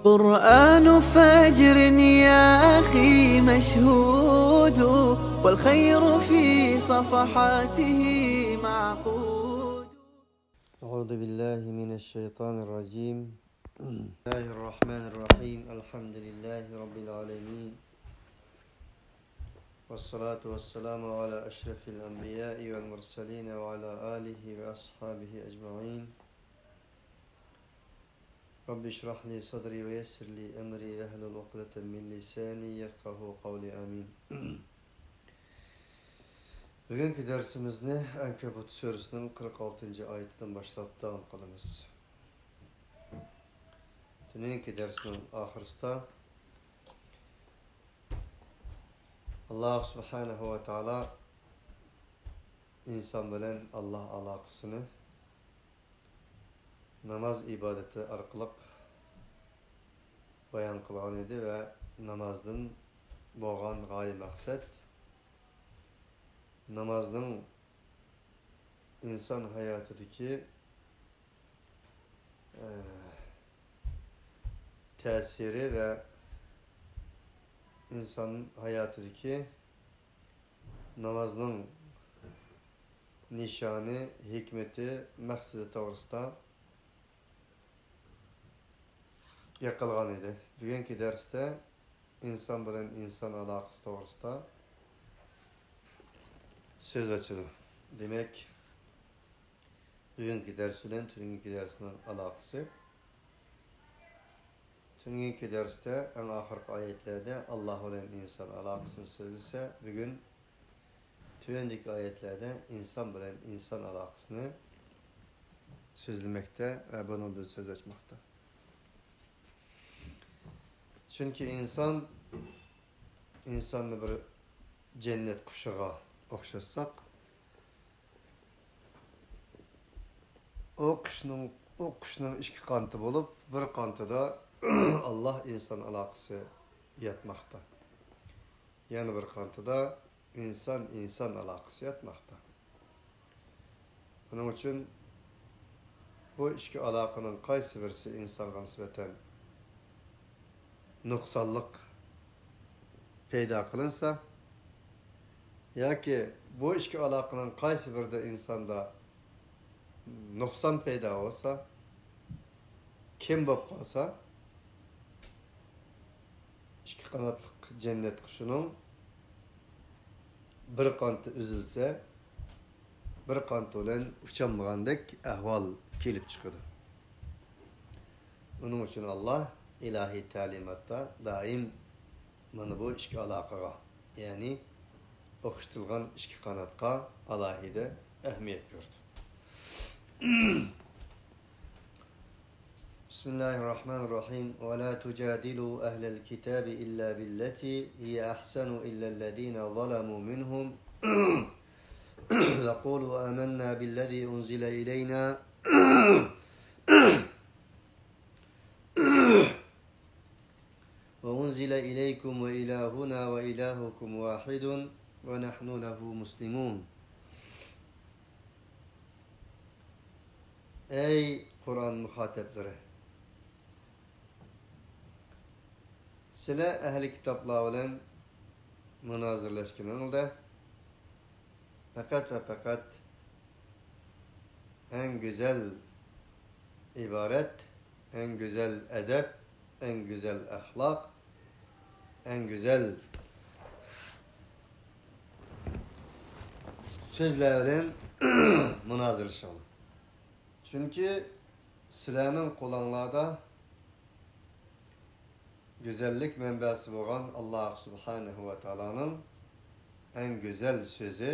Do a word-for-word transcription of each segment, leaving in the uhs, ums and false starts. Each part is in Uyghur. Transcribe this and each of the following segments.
قرآن فجر يا أخي مشهود، والخير في صفحاته معقود. أعوذ بالله من الشيطان الرجيم. بسم الله الرحمن الرحيم. الحمد لله رب العالمين. والصلاة والسلام على أشرف الأنبياء والمرسلين وعلى آله وأصحابه أجمعين. رب اشرح لي صدري ويسر لي أمري واحلل عقدة من لساني يفقهوا قولي. آمين. بۈگۈنكى دەرسىمىزنى ئەنكەبۇت سۈرىسىنىڭ قىرىق ئالتىنچى ئايىتىدىن باشلاپ داۋام قىلىمىز. تۈنۈگۈنكى دەرسنىڭ ئاخىرىسىدا ئاللاھ سۇبھانەھۇ ۋە تائالا ئىنسان بىلەن ئاللاھ ئالاقىسىنى ناماز ئىبادىتى ئارقىلىق بايان قىلغان ئىدى ۋە نامازدىن بولغان غايە مەقسەت، نامازنىڭ ئىنسان ھاياتىدىكى، ئە، تەسىرى ۋە ئىنسان ھاياتىدىكى نامازنىڭ نىشانى، ھېكمىتى، مەقسىتى توغرىسىدا گەپ قىلغان ئىدى. بۈگۈنكى دەرستە ئىنسان بىلەن ئىنسان ئالاقىسى توغرىسىدا سۆز ئاچىدۇ. دېمەك، بۈگۈنكى دەرس بىلەن تۈنۈگۈنكى دەرسنىڭ ئالاقىسى. تۈنۈگۈنكى دەرستە ئەڭ ئاخىرقى ئايەتلەردە ئاللاھ بىلەن ئىنسان ئالاقىسىنى سۆزلىسە، بۈگۈن تۆۋەندىكى ئايەتلەردە ئىنسان بىلەن ئىنسان ئالاقىسىنى سۆزلىمەكتە ۋە بۇنىڭدىن سۆز ئاچماقتا. چۈنكى ئىنسان، ئىنساننى بىر جەننەت قۇشىغا ئوخشاتساق، ئۇ قۇشنىڭ، ئۇ قۇشنىڭ ئىككى قانىتى بولۇپ، بىر قانىتىدا ئاللاھ ئىنسان ئالاقىسى ياتماقتا. يەنە بىر قانىتىدا ئىنسان-ئىنسان ئالاقىسى ياتماقتا. بۇنىڭ ئۈچۈن بۇ ئىككى ئالاقىنىڭ قايسى بىرسى ئىنسانغا نىسبەتەن نۇقسانلىق پەيدا قىلىنسا ياكى بۇ ئىككى ئالاقىنىڭ قايسى بىرىدە ئىنساندا نۇقسان پەيدا بولسا، كەم بولۇپ قالسا، ئىككى قاناتلىق جەننەت قۇشىنىڭ بىر قانىتى ئۈزۈلسە، بىر قانىتى بىلەن ئۇچالمىغاندەك ئەھۋال كېلىپ چىقىدۇ. ئۇنىڭ ئۈچۈن ئاللاھ ئىلاھىي تەلىماتتا دائىم مانا بۇ ئىككى ئالاقىغا، يەنى ئوخشىتىلغان ئىككى قاناتقا ئالاھىدە ئەھمىيەت بېرىدۇ. بسم الله الرحمن الرحيم. ولا تجادلوا أهل الكتاب إلا بالتي هي أحسن إلا الذين ظلموا منهم وقولوا آمنا بالذي أنزل إلينا وأنزل إليكم وإلهنا وإلهكم واحد ونحن له مسلمون. ئەي قۇرئان مۇخاتەپلىرى! سىلەر ئەھلى كىتابلار بىلەن مۇنازىرىلەشكىنىڭدە، پەقەت ۋە پەقەت ئەڭ گۈزەل ئىبارەت، ئەڭ گۈزەل ئەدەپ، ئەڭ گۈزەل ئەخلاق، ئەڭ گۈزەل سۆزلەر بىلەن مۇنازىرىلىشىڭلار. چۈنكى سىلەرنىڭ قولۇڭلاردا گۈزەللىك مەنبەسى بولغان ئاللاھ سۇبھانەھۇ ۋە تائالانىڭ ئەڭ گۈزەل سۆزى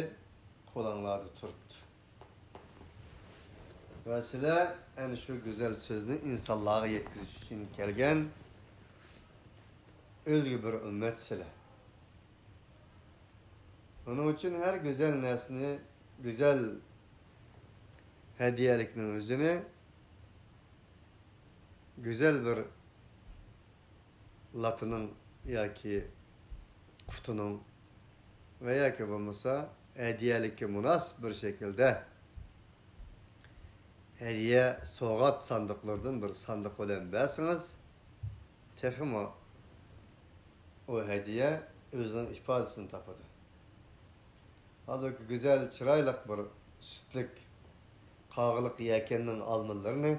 قولۇڭلاردا تۇرۇپتۇ. ۋە سىلەر ئەنە شۇ گۈزەل سۆزنى ئىنسانلارغا يەتكۈزۈش ئۈچۈن كەلگەن ئۈلگە بىر ئۈممەت سىلەر. ئۇنىڭ ئۈچۈن ھەر گۈزەل نەرسىنى، گۈزەل ھەدىيەلىكنىڭ ئۆزىنى گۈزەل بىر لاتىنىڭ ياكى قۇتىنىڭ ۋە ياكى بولمىسا ھەدىيەلىككە مۇناسىپ بىر شەكىلدە ھەدىيە سوۋغات ساندۇقلىرىدىن بىر ساندۇق بىلەن بەرسىڭىز، تېخىمۇ ئۇ ھەدىيە ئۆزىنىڭ ئىپادىسىنى تاپىدۇ. ھالبۇكى، گۈزەل، چىرايلىق بىر سۈتلۈك قاغىلىق يەكەننىڭ ئالمىلىرىنى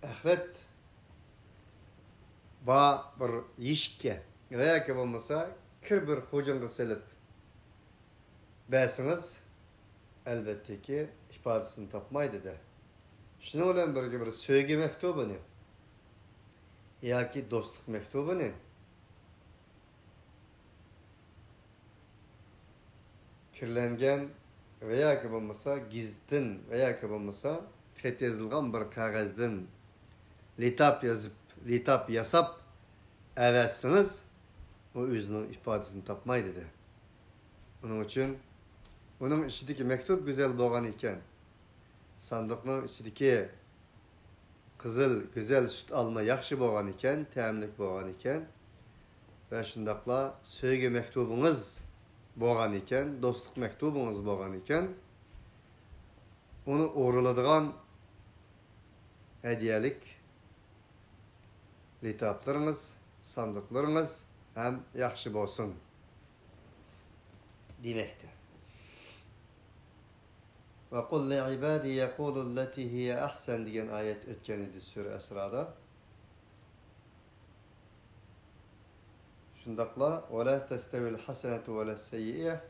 ئەخلەت بار بىر يېشىككە ۋە ياكى بولمىسا كىر بىر خۇجۇنغا سېلىپ بەرسىڭىز، ئەلۋەتتىكى، ئىپادىسىنى تاپمايدۇ-دە. شۇنىڭ بىلەن بىرگە، بىر سۆيگۈ مەكتۇبىنى ياكى دوستلۇق مەكتۇبىنى كىرلەنگەن ۋە ياكى بولمىسا گېزىتتىن ۋە ياكى بولمىسا خەت يېزىلغان بىر قەغەزدىن لىتاپ يازىپ، لىتاپ ياساپ ئەۋەتسىڭىز، ئۇ ئۆزىنىڭ ئىپادىسىنى تاپمايدۇ-دە. ئۇنىڭ ئۈچۈن ئۇنىڭ ئىچىدىكى مەكتۇپ گۈزەل بولغان ئىكەن، ساندۇقنىڭ ئىچىدىكى قىزىل، گۈزەل سۈت ئالما ياخشى بولغان ئىكەن، تەملىك بولغان ئىكەن ۋە شۇنداقلا سۆيگۈ مەكتۇبىڭىز بولغان ئىكەن، دوستلۇق مەكتۇبىڭىز بولغان ئىكەن، ئۇنى ئورىلىدىغان ھەدىيەلىك لىتاپلىرىڭىز، ساندۇقلىرىڭىز ھەم ياخشى بولسۇن دېمەكتە. «وقل لعبادي يقولوا التي هي أحسن» دېگەن ئايەت ئۆتكەن ئىدى سۈرە ئەسرادا. شۇنداقلا «ولا تستوي الحسنة ولا السيئة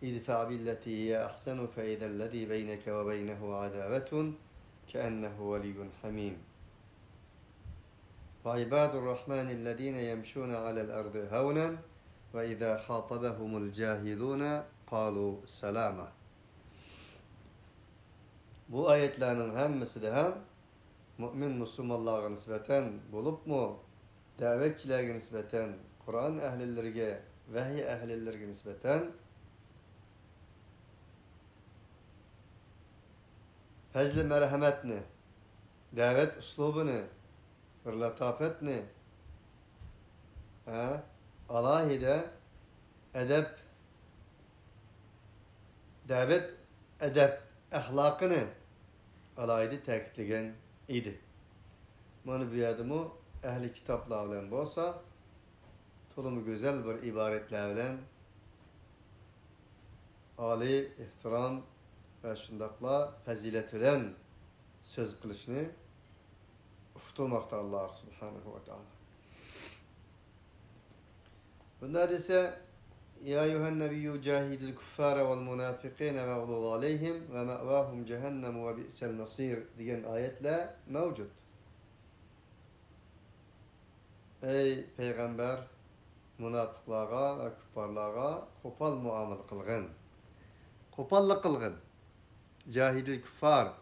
ادفع بالتي هي أحسن فإذا الذي بينك وبينه عداوة كأنه ولي حميم. وعباد الرحمن الذين يمشون على الأرض هونا وإذا خاطبهم الجاهلون قالوا سلاما». بۇ ئايەتلەرنىڭ ھەممىسىدە ھەم مۇئمىن مۇسۇلمانلارغا نىسبەتەن، بولۇپمۇ دەۋەتچىلەرگە نىسبەتەن، قۇرئان ئەھلىلىرىگە، ۋەھىي ئەھلىلىرىگە نىسبەتەن پەزلى مەرھەمەتنى، دەۋەت ئۇسلۇبىنى، بىر لاتاپەتنى، ھە، ئالاھىدە ئەدەپ، دەۋەت ئەدەپ ئەخلاقىنى ئالاھىدە تەكىتلىگەن ئىدى. مانا بۇ يەردىمۇ ئەھلى كىتابلار بىلەن بولسا، تولىمۇ گۈزەل بىر ئىبارەتلەر بىلەن، ئالىي ئېھتىرام ۋە شۇنداقلا پەزىلەت بىلەن سۆز قىلىشنى ئۇقتۇرماقتا ئاللاھ سۇبھانەھۇ ۋە تائالا. بۇنداق دېسە، «يا أيها النبي جاهد الكفار والمنافقين واغلظ عليهم ومأواهم جهنم وبئس المصير» دېگەن ئايەتلەر مەۋجۇت. ئەي پەيغەمبەر، مۇناپىقلارغا ۋە كۇپپارلارغا قوپال مۇئامىلە قىلغىن. قوپاللىق قىلغىن. جاھىدىل كۇففار.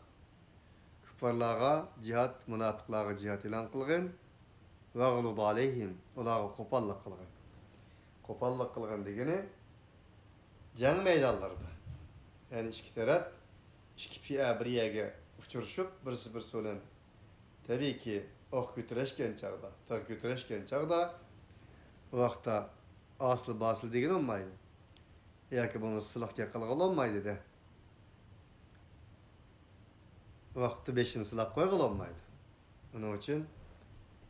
كۇپپارلارغا جىھاد، مۇناپىقلارغا جىھاد ئېلان قىلغىن. ۋەغلۇظ ئەلەيھىم. ئۇلارغا قوپاللىق قىلغىن. قوپاللىق قىلغىن دېگىنى جەڭ مەيدانلىرىدا. يەنى ئىككى تەرەپ، ئىككى پىئە بىر يەرگە ئۇچرىشىپ، بىرسى بىرسى بىلەن تەبىئىيكى، ئوق كۆتۈرۈشكەن چاغدا، تىغ كۆتۈرۈشكەن چاغدا، ئۇ ۋاقىتتا ئاسىل-باسىل دېگىلى بولمايدۇ. ياكى بولمىسا سىلىق گەپ قىلغىلى بولمايدۇ-دە. ئۇ ۋاقىتتا بېشىنى سىلاپ قويغىلى بولمايدۇ. ئۇنىڭ ئۈچۈن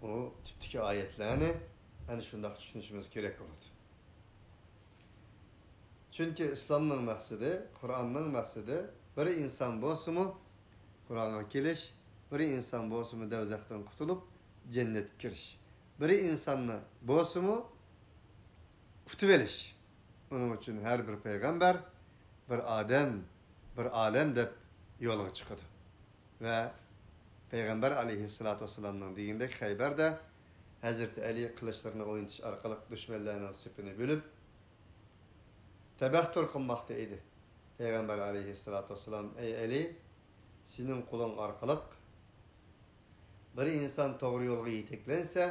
ئۇ تۈپتىكى ئايەتلەرنى ئەنە شۇنداق چۈشىنىشىمىز كېرەك بولىدۇ. چۈنكى ئىسلامنىڭ مەقسىتى، قۇرئاننىڭ مەقسىتى بىر ئىنسان بولسىمۇ قۇرئانغا كېلىش، بىر ئىنسان بولسىمۇ دەۋزەختىن قۇتۇلۇپ جەننەتكە كىرىش، بىر ئىنساننى بولسىمۇ ئۇتۇۋېلىش. ئۇنىڭ ئۈچۈن ھەر بىر پەيغەمبەر بىر ئادەم، بىر ئالەم دەپ يولغا چىقىدۇ. ۋە پەيغەمبەر ئەلەيھىسسالاتۇ ۋەسسالامنىڭ دېگىنىدەك خەيبەردە ھەزرىتى ئەلى قىلىچلىرىنى ئوينىتىش ئارقىلىق دۈشمەنلەرنىڭ سېپىنى بۆلۈپ، تەبەختۇر قىلماقتا ئىدى. پەيغەمبەر ئەلەيھىسسالاتۇ ۋەسسالام، ئەي ئەلى، سېنىڭ قولۇڭ ئارقىلىق بىر ئىنسان توغرا يولغا يېتەكلەنسە،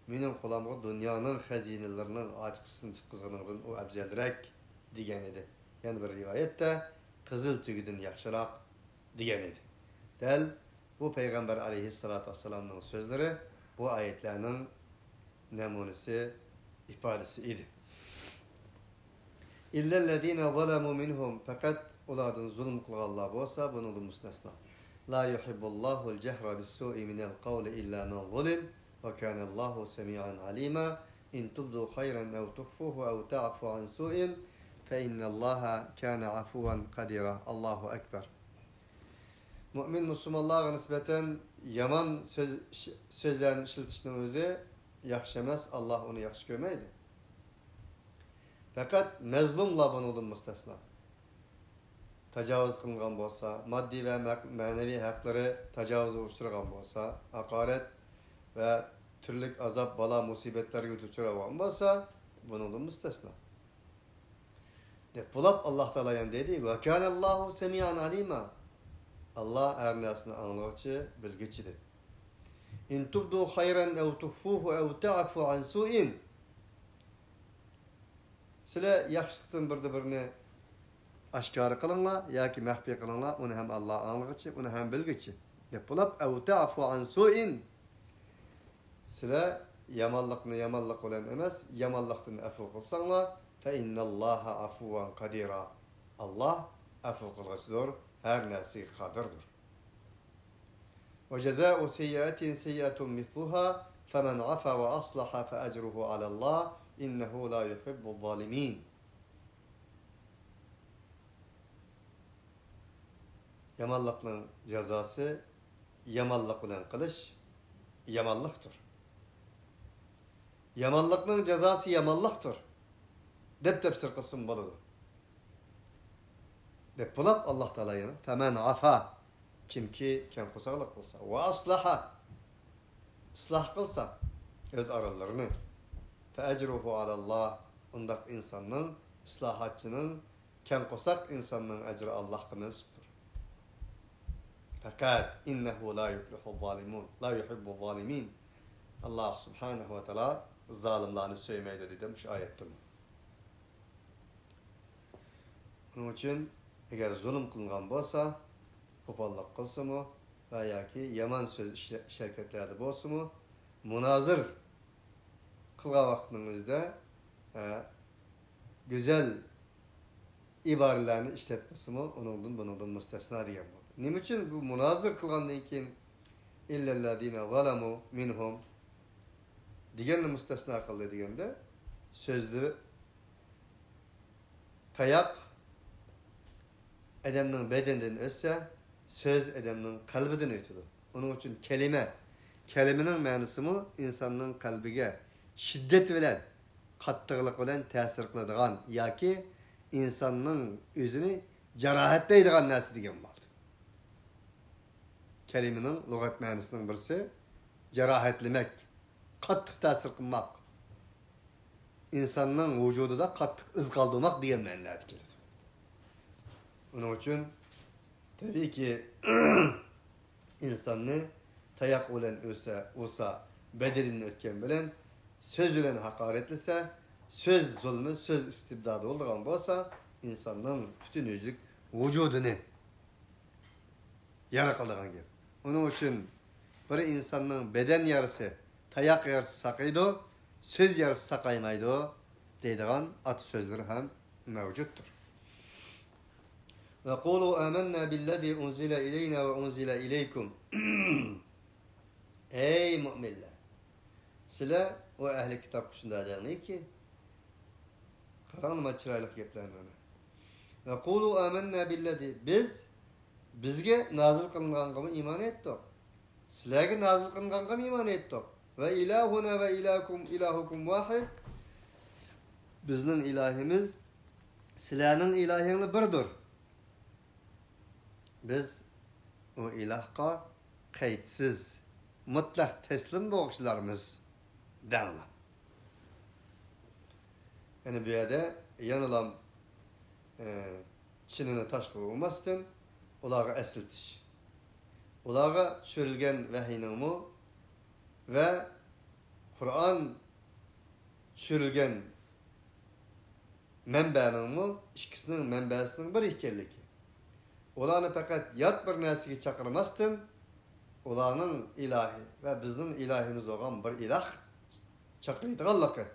مېنىڭ قولۇمغا دۇنيانىڭ خەزىنىلىرىنىڭ ئاچقۇچىسىنى تۇتقۇزغىنىڭدىن ئۇ ئەۋزەلرەك، دېگەن ئىدى. يەنە بىر رىۋايەتتە، قىزىل تۆگىدىن ياخشىراق، دېگەن ئىدى. دەل بۇ پەيغەمبەر ئەلەيھىسسالاتۇ ۋەسسالامنىڭ سۆزلىرى بۇ ئايەتلەرنىڭ نەمۇنىسى، ئىپادىسى ئىدى. «إلا الذين ظلموا منهم»، پەقەت ئۇلاردىن زۇلۇم قىلغانلار بولسا، بۇنىڭدا مۇستەسنا. لا يحب الله الجهر بالسوء من القول إلا من ظلم، وكان الله سميعا عليما. إن تبدوا خيرا أو تخفوه أو تعفوا عن سوء فإن الله كان عفوا قديرا. الله أكبر. مۆمىن مۇسۇلمانلارغا نىسبەتەن يامان سۆز، سۆزلەرنى ئىشلىتىشنىڭ ئۆزى ياخشى ئەمەس، ئاللاھ ئۇنى ياخشى كۆرمەيدۇ. پەقەت مەزلۇملار بۇنىڭدىن مۇستەسنا. تاجاۋۇز قىلىنغان بولسا، ماددىي ۋە مە-، مەنىۋى ھەقلىرى تاجاۋۇزغا ئۇچرىغان بولسا، ھاقارەت ۋە تۈرلۈك ئازاب، بالا، مۇسىبەتلەرگە دۇچ كەلگەن بولسا، بۇنىڭدىن مۇستەسنا. دەپ بولاپ، ئاللاھ تائالا يەنە دەيدۇ، «وكان الله سميعا عليما». ئاللاھ ھەر نەرسىنى ئاڭلىغۇچى، بىلگۈچىدۇر. «إن تبدوا خيرا أو تخفوه أو تعفوا عن سوء». سىلەر ياخشىلىقتىن بىردە بىرنى ئاشكارا قىلىڭلار ياكى مەخپىي قىلىڭلار، ئۇنى ھەم ئاللاھ ئاڭلىغۇچى، ئۇنى ھەم بىلگۈچى. دەپ بولاپ، «أو تعفوا عن سوء». سىلەر يامانلىقنى يامانلىق بىلەن ئەمەس، يامانلىقتىن ئەپۇ قىلساڭلار، فإن الله عفوا قديرا. ئاللاھ ئەپۇ قىلغۇچىدۇر، ھەر نەرسىگە قادىردۇر. وجزاء سيئة سيئة مثلها فمن عفا وأصلح فأجره على الله إنه لا يحب الظالمين. يامانلىقنىڭ جازاسى يامانلىق بىلەن قىلىش يامانلىقتۇر. يامانلىقنىڭ جازاسى يامانلىقتۇر، دەپ تەپسىر قىلسىمۇ بولىدۇ. دەپ بولاپ، ئاللاھ تائالا يەنە، فمن عفا، كىمكى كەڭ قورساقلىق قىلسا، ۋە ئەسلەھە، ئىسلاھ قىلسا ئۆز ئارىلىرىنى، فەئەجرۇھۇ ئالاللاھ، ئۇنداق ئىنساننىڭ، ئىسلاھاتچىنىڭ، كەڭ قورساق ئىنساننىڭ ئەجرى ئاللاھقا مەنسۇپتۇر. پەقەت، ئىننەھۇ لا يۇفلىھۇز زالىمۇن، لا يۇھىببۇز زالىمىن. ئاللاھ سۇبھانەھۇ ۋە تائالا زالىملارنى سۆيمەيدۇ، دېدى مۇشۇ ئايەتتىمۇ. ئۇنىڭ ئۈچۈن، ئەگەر زۇلۇم قىلىنغان بولسا، قوپاللىق قىلسىمۇ ۋە ياكى يامان سۆز، ئىش-، ئىش-ھەرىكەتلەردە بولسىمۇ، مۇنازىر قىلغان ۋاقىتنىڭ ئۆزىدە، ھە، گۈزەل ئىبارىلەرنى ئىشلەتمىسىمۇ، ئۇنىڭدىن، بۇنىڭدىن مۇستەسنا دېگەن بولدى. نېمە ئۈچۈن بۇ مۇنازىرە قىلغاندىن كېيىن، ئىللەللەزىنە زالەمۇ مىنھۇم دېگەننى مۇستەسنا قىلدى دېگەندە، سۆزدە تاياق ئادەمنىڭ بەدىنىدىن ئۆتسە، سۆز ئادەمنىڭ قەلبىدىن ئۆتىدۇ. ئۇنىڭ ئۈچۈن كەلىمە، كەلىمىنىڭ مەنىسىمۇ ئىنساننىڭ قەلبىگە شىددەت بىلەن، قاتتىقلىق بىلەن تەسىر قىلىدىغان ياكى ئىنساننىڭ ئۆزىنى جاراھەتلەيدىغان نەرسە دېگەن بولدى. كەلىمىنىڭ لۇغەت مەنىسىنىڭ بىرسى جاراھەتلىمەك، قاتتىق تەسىر قىلماق، ئىنساننىڭ ۋۇجۇدىدا قاتتىق ئىز قالدۇرماق دېگەن مەنىلەردە كېلىدۇ. ئۇنىڭ ئۈچۈن تەبىئىيكى، ئىنساننى تاياق بىلەن ئۇرسا، ئۇرسا، بەدىنىدىن ئۆتكەن بىلەن، سۆز بىلەن ھاقارەتلىسە، سۆز زۇلمى، سۆز ئىستىبدادى بولىدىغان بولسا، ئىنساننىڭ پۈتۈن يۈزلۈك ۋۇجۇدىنى يارا قىلىدىغان گەپ. ئۇنىڭ ئۈچۈن بىر ئىنساننىڭ بەدەن يارىسى، تاياق يارىسى ساقىيىدۇ، سۆز يارىسى ساقايمايدۇ، دەيدىغان ئاتا سۆزلىرى ھەم مەۋجۇتتۇر. وقولوا آمنا بالذي أنزل إلينا وأنزل إليكم. ئەي مۆمىنلەر! سىلەر ئۇ ئەھلى كىتابقا شۇنداق دەڭلاركى، قاراڭلار مانا چىرايلىق گەپلەرنى مانا. وقولوا آمنا بالذي، بىز بىزگە نازىل قىلىنغانغىمۇ ئىمان ئېيتتۇق. سىلەرگە نازىل قىلىنغانغىمۇ ئىمان ئېيتتۇق. وإلهنا وإلهكم إله واحد. بىزنىڭ ئىلاھىمىز، سىلەرنىڭ ئىلاھىڭلار بىردۇر. بىز ئۇ ئىلاھقا قەيتسىز، مۇتلەق تەسلىم بولغۇچىلارمىز دەڭلار. يەنى بۇ يەردە يەنىلا، ئە، چىنىنى تاشقا ئۇرماستىن، ئۇلارغا ئەسلىتىش. ئۇلارغا چۈشۈرۈلگەن ۋەھىينىڭمۇ ۋە قۇرئان چۈشۈرۈلگەن مەنبەنىڭمۇ، ئىككىسىنىڭ مەنبەسىنىڭ بىر ئىكەنلىكى. ئۇلارنى پەقەت يات بىر نەرسىگە چاقىرماستىن، ئۇلارنىڭ ئىلاھى ۋە بىزنىڭ ئىلاھىمىز بولغان بىر ئىلاھ چاقىرىدىغانلىقى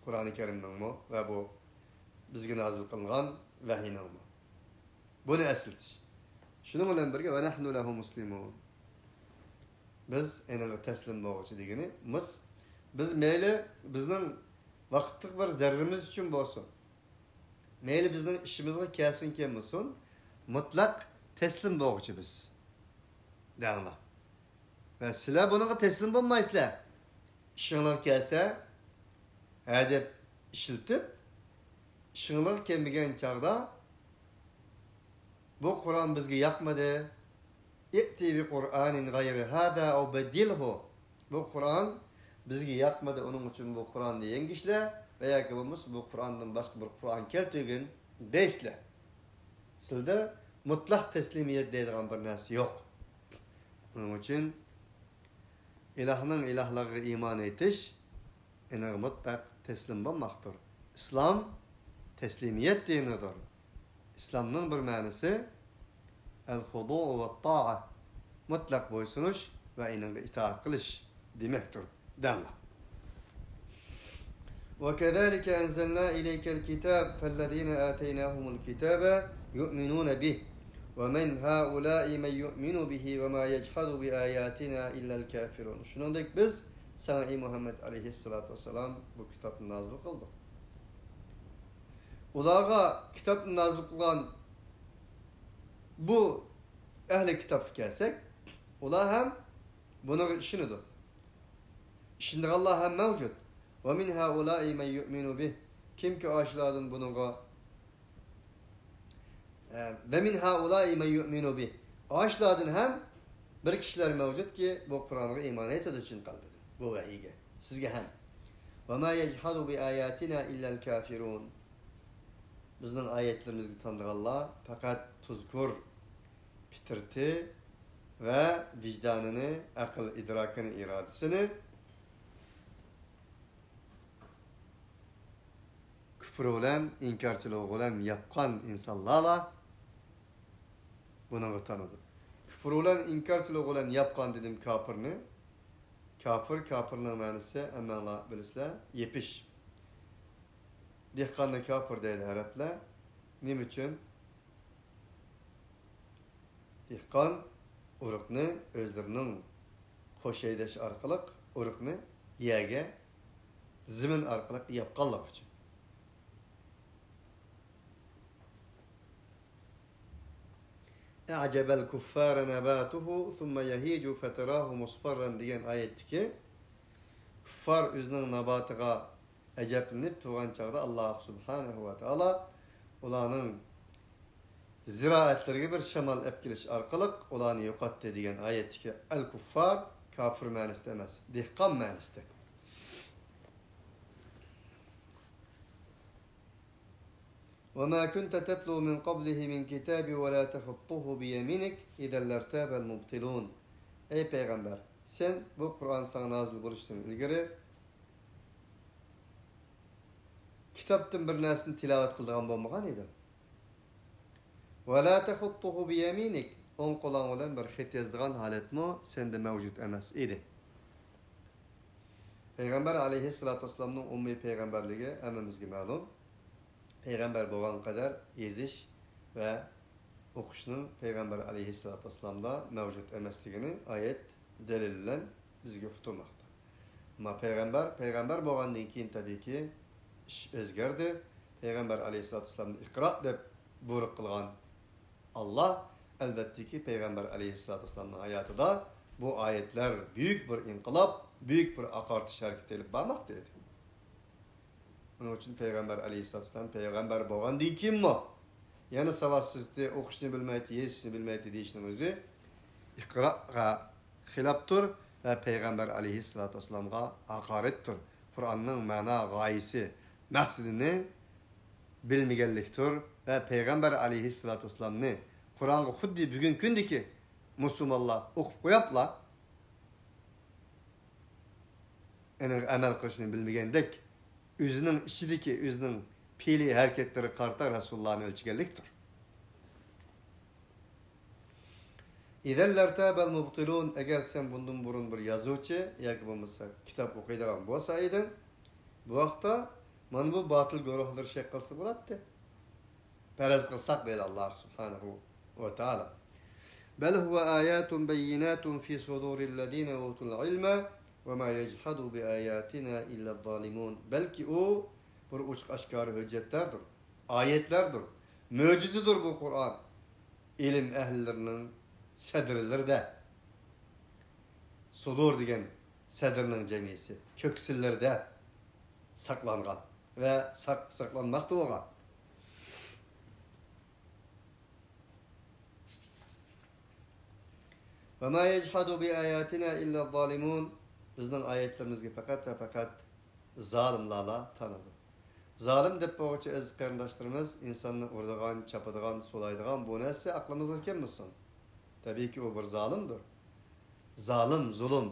قۇرئانى كەرىمنىڭمۇ ۋە بۇ بىزگە نازىل قىلىنغان ۋەھىينىڭمۇ. بۇنى ئەسلىتىش. شۇنىڭ بىلەن بىرگە، ونحن له مسلمون. بىز ئېنىڭغا تەسلىم بولغۇچى دېگىنى، بىز، بىز مەيلى بىزنىڭ ۋاقىتلىق بىر زەررىمىز ئۈچۈن بولسۇن، مەيلى بىزنىڭ ئىشىمىزغا كەلسۇن كەلمىسۇن، مۇتلەق تەسلىم بولغۇچى بىز. دەڭلار. ۋە سىلەر بۇنىڭغا تەسلىم بولمايسىلەر. ئىشىڭلار كەلسە، ھە دەپ ئىشلىتىپ، ئىشىڭلار كەلمىگەن چاغدا، بۇ قۇرئان بىزگە ياقمىدى. ئىئتى بىقۇرئانىن غەيرى ھازا ئەۋ بەددىلھۇ. بۇ قۇرئان بىزگە ياقمىدى، ئۇنىڭ ئۈچۈن بۇ قۇرئاننى يەڭگۈشلە ۋە ياكى بولمىسا بۇ قۇرئاندىن باشقا بىر قۇرئان كەلتۈرگىن دەيسىلەر. سىلىدە مۇتلەق تەسلىمىيەت دەيدىغان بىر نەرسە يوق. ئۇنىڭ ئۈچۈن ئىلاھنىڭ ئىلاھلىقىغا ئىمان ئېيتىش، ئېنىڭ مۇتلەق تەسلىم بولماقتۇر. ئىسلام تەسلىمىيەت دىنىدۇر. ئىسلامنىڭ بىر مەنىسى ئەل خۇدۇ ۋە تائە، مۇتلەق بويسۇنۇش ۋە ئېنىڭغا ئىتائەت قىلىش دېمەكتۇر. دەڭلار. وكذلك أنزلنا إليك الكتاب فالذين آتيناهم الكتاب يؤمنون به ومن هؤلاء من يؤمن به وما يجحد بآياتنا إلا الكافرون. شۇنىڭدەك بىز ساڭا، ئەي مۇھەممەد ئەلەيھىسسالاتۇ ۋەسسالام، بۇ كىتابنى نازىل قىلدۇق. ئۇلارغا كىتابنى نازىل قىلغان بۇ ئەھلى كىتابقا كەلسەك، ئۇلار ھەم بۇنىڭغا ئىشىنىدۇ. ئىشىنىدىغانلار ھەم مەۋجۇت. ومن هؤلاء من يؤمن به. كىمكى ئاشۇلاردىن بۇنىڭغا، ئە، ومن هؤلاء من يؤمن به. ئاشۇلاردىن ھەم بىر كىشىلەر مەۋجۇتكى، بۇ قۇرئانغا ئىمان ئېيتىدۇ چىن قەلبىدىن بۇ ۋەھىيگە، سىزگە ھەم. وما يجحد بآياتنا إلا الكافرون. بىزنىڭ ئايەتلىرىمىزگە تانىدىغانلار پەقەت تۇزكور، پىترىتى ۋە ۋىجدانىنى، ئەقىل ئىدراكىنى، ئىرادىسىنى كۇپۇر بىلەن، ئىنكارچىلىق بىلەن ياپقان ئىنسانلارلا بۇنىڭغا تانىدۇ. كۇپۇر بىلەن، ئىنكارچىلىق بىلەن ياپقان دېدىم كاپىرنى. كاپىر، كاپىرنىڭ مەنىسى ھەممەڭلار بىلىسىلەر، يېپىش. دېھقاننى كاپىر دەيدۇ ئەرەبلەر. نېمە ئۈچۈن؟ دېھقان ئۇرۇقنى ئۆزلىرىنىڭ قوش ھەيدەش ئارقىلىق ئۇرۇقنى يەرگە زېمىن ئارقىلىق ياپقانلىقى ئۈچۈن. أعجب الكفار نباته ثم يهيج فتراه مصفرا دېگەن ئايەتتىكى كۇففار ئۆزىنىڭ ناباتىغا ئەجەبلىنىپ تۇرغان چاغدا، ئاللاھ سۇبھانەھۇ ۋە تائالا ئۇلارنىڭ زىرائەتلىرىگە بىر شامال ئەپ كېلىش ئارقىلىق ئۇلارنى يوقاتتى دېگەن ئايەتتىكى ئەل كۇففار كاپىر مەنىسىدە ئەمەس، دېھقان مەنىسىدە. وما كنت تتلو من قبله من كتاب ولا تخطه بيمينك إذا لارتاب المبطلون. ئەي پەيغەمبەر، سەن بۇ قۇرئان ساڭا نازىل بولۇشتىن ئىلگىرى كىتابتىن بىر نەرسىنى تىلاۋەت قىلىدىغان بولمىغان ئىدىڭ. ولا تخطه بيمينك، ئوڭ قولۇڭ بىلەن بىر خەت يازىدىغان ھالەتمۇ سەندە مەۋجۇت ئەمەس ئىدى. پەيغەمبەر ئەلەيھىسسالاتۇ ۋەسسالامنىڭ ئۈممىي پەيغەمبەرلىكى ھەممىمىزگە مەلۇم. پەيغەمبەر بولغان قەدەر يېزىش ۋە ئوقۇشنىڭ پەيغەمبەر ئەلەيھىسسالاتۇ ۋەسسالامدا مەۋجۇت ئەمەسلىكىنى ئايەت دەلىل بىلەن بىزگە ئۇقتۇرماقتا. ئەمما پەيغەمبەر، پەيغەمبەر بولغاندىن كېيىن تەبىئىيكى ئىش ئۆزگەردى. پەيغەمبەر ئەلەيھىسسالاتۇ ۋەسسالامنى ئىقرا دەپ بۇيرۇق قىلغان ئاللاھ، ئەلۋەتتىكى، پەيغەمبەر ئەلەيھىسسالاتۇ ۋەسسالامنىڭ ھاياتىدا بۇ ئايەتلەر بۈيۈك بىر ئىنقىلاب، بۈيۈك بىر ئاقارتىش ھەرىكىتى ئېلىپ بارماقتا ئىدى. ئۇنىڭ ئۈچۈن پەيغەمبەر ئەلەيھىسسالاتۇ ۋەسسالام پەيغەمبەر بولغاندىن كېيىنمۇ يەنە ساۋاتسىزدى، ئوقۇشنى بىلمەيتتى، يېزىشنى بىلمەيتتى دېيىشنىڭ ئۆزى ئىقرائغا خىلاپتۇر ۋە پەيغەمبەر ئەلەيھىسسالاتۇ ۋەسسالامغا ھاقارەتتۇر. قۇرئاننىڭ مەنا، غايىسى، مەقسىتىنى بىلمىگەنلىكتۇر ۋە پەيغەمبەر ئەلەيھىسسالاتۇ ۋەسسالامنى قۇرئانغا خۇددى بۈگۈنكى كۈندىكى مۇسۇلمانلار ئوقۇپ قويۇپلا، ئېنىڭ ئەمەل قىلىشنى بىلمىگەندەك، ئۆزىنىڭ ئىچىدىكى ئۆزىنىڭ پېئىلى ھەرىكەتلىرىگە قارىتا رەسۇلۇللانى ئۆلچىگەنلىكتۇر. إذا لارتاب المبطلون، ئەگەر سەن بۇندىن بۇرۇن بىر يازغۇچى ياكى بولمىسا كىتاب ئوقۇيدىغان بولسا ئىدىڭ، بۇ ۋاقىتتا مانا بۇ باتىل گۇرۇھلىرى شەك قىلسا بولاتتى. پەرەز قىلساق دەيدۇ ئاللاھ سۇبھانەھۇ ۋە تائالا. بل هو آيات بينات في صدور الذين أوتوا العلم وما يجحد بآياتنا إلا الظالمون. بەلكى ئۇ بىر ئوچۇق ئاشكارا ھۆججەتلەردۇر، ئايەتلەردۇر، مۆجىزىدۇر بۇ قۇرئان. ئىلىم ئەھلىلىرىنىڭ سەدرىلىرىدە، سۇدۇر دېگەن سەدرنىڭ جەمئىيىسى، كۆكسىلىرىدە ساقلانغان ۋە ساق-، ساقلانماقتا بولغان. وما يجحد بآياتنا إلا الظالمون. بىزنىڭ ئايەتلىرىمىزگە پەقەت ۋە پەقەت زالىملارلا تانىدۇ. زالىم دەپ بولغۇچە ئەزىز قېرىنداشلىرىمىز ئىنساننى ئۇرىدىغان، چاپىدىغان، سولايدىغان بۇ نەرسە ئەقلىمىزغا كەلمىسۇن. تەبىئىيكى ئۇ بىر زالىمدۇر. زالىم، زۇلۇم.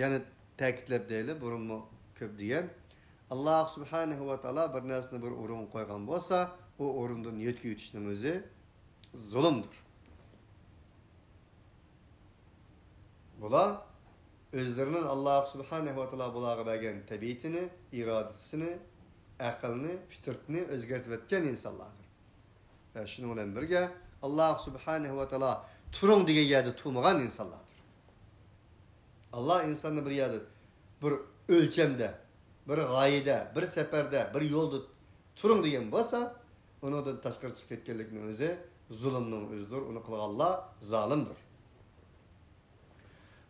يەنە تەكىتلەپ دەيلى، بۇرۇنمۇ كۆپ دېگەن. ئاللاھ سۇبھانەھۇ ۋە تائالا بىر نەرسىنى بىر ئورۇنغا قويغان بولسا، ئۇ ئورۇندىن يۆتكىۋېتىشنىڭ ئۆزى زۇلۇمدۇر. بۇلار ئۆزلىرىنىڭ ئاللاھ سۇبھانەھۇ ۋە تائالا بۇلارغا بەرگەن تەبىئىتىنى، ئىرادىسىنى، ئەقلىنى، پىترىتىنى ئۆزگەرتىۋەتكەن ئىنسانلاردۇر. ۋە شۇنىڭ بىلەن بىرگە، ئاللاھ سۇبھانەھۇ ۋە تائالا تۇرۇڭ دېگەن يەردە تۇرمىغان ئىنسانلاردۇر. ئاللاھ ئىنساننى بىر يەردە، بىر ئۆلچەمدە، بىر غايىدە، بىر سەپەردە، بىر يولدا تۇرۇڭ دېگەن بولسا، ئۇنىڭدىن تاشقىرى چىقىپ كەتكەنلىكنىڭ ئۆزى زۇلۇمنىڭ ئۆزىدۇر. ئۇنى قىلغانلار زالىمدۇر.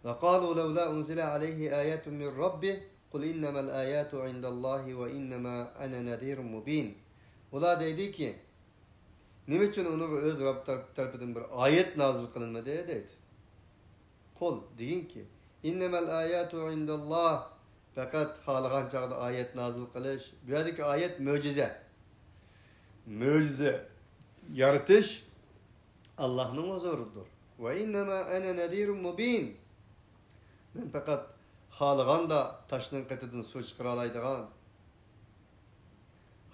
وقالوا لولا أنزل عليه آية من ربه قل إنما الآيات عند الله وإنما أنا نذير مبين. ئۇلار دەيدىكى، نېمە ئۈچۈن ئۇنىڭغا ئۆز رەب تەرەپ-، تەرىپىدىن بىر ئايەت نازىل قىلىنمىدى؟ دەيدۇ. قۇل، دېگىنكى، إنما الآيات عند الله، پەقەت خالىغان چاغدا ئايەت نازىل قىلىش. بۇ يەردىكى ئايەت مۆجىزە. مۆجىزە يارىتىش ئاللاھنىڭ ھۇزۇرىدۇر. وإنما أنا نذير مبين. مەن پەقەت خالىغاندا تاشنىڭ قېتىدىن سۇ چىقىرالايدىغان،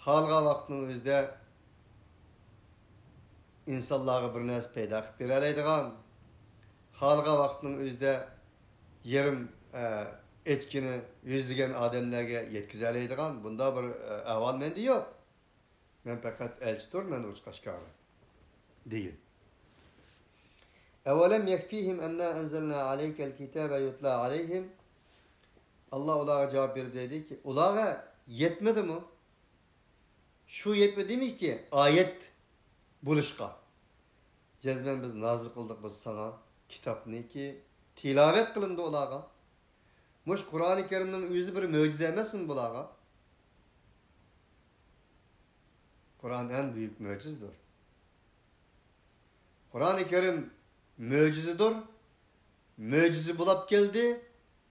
خالىغان ۋاقىتنىڭ ئۆزىدە ئىنسانلارغا بىر نەرسە پەيدا قىلىپ بېرەلەيدىغان، خالىغان ۋاقىتنىڭ ئۆزىدە يېرىم، ئە، ئېچكىنى يۈزلىگەن ئادەملەرگە يەتكۈزەلەيدىغان بۇنداق بىر، ئە، ئەھۋال مەندە يوق. مەن پەقەت ئەلچىدۇر، مەن ئوچۇق ئاشكارا دېگىن. أولم يكفهم أنا أنزلنا عليك الكتاب يتلى عليهم. ئاللاھ ئۇلارغا جاۋاب بېرىپ دەيدىكى، ئۇلارغا يەتمىدىمۇ؟ شۇ يەتمىدىمىكى ئايەت بولۇشقا؟ جەزمەن بىز نازىل قىلدۇق بىز ساڭا كىتابنىكى تىلاۋەت قىلىنىدۇ ئۇلارغا. مۇشۇ قۇرئانى كەرىمنىڭ ئۆزى بىر مۆجىزە ئەمەسمۇ بۇلارغا؟ قۇرئان ئەڭ بۈيۈك مۆجىزىدۇر. قۇرئانى كەرىم مۆجىزىدۇر. مۆجىزە بولاپ كەلدى.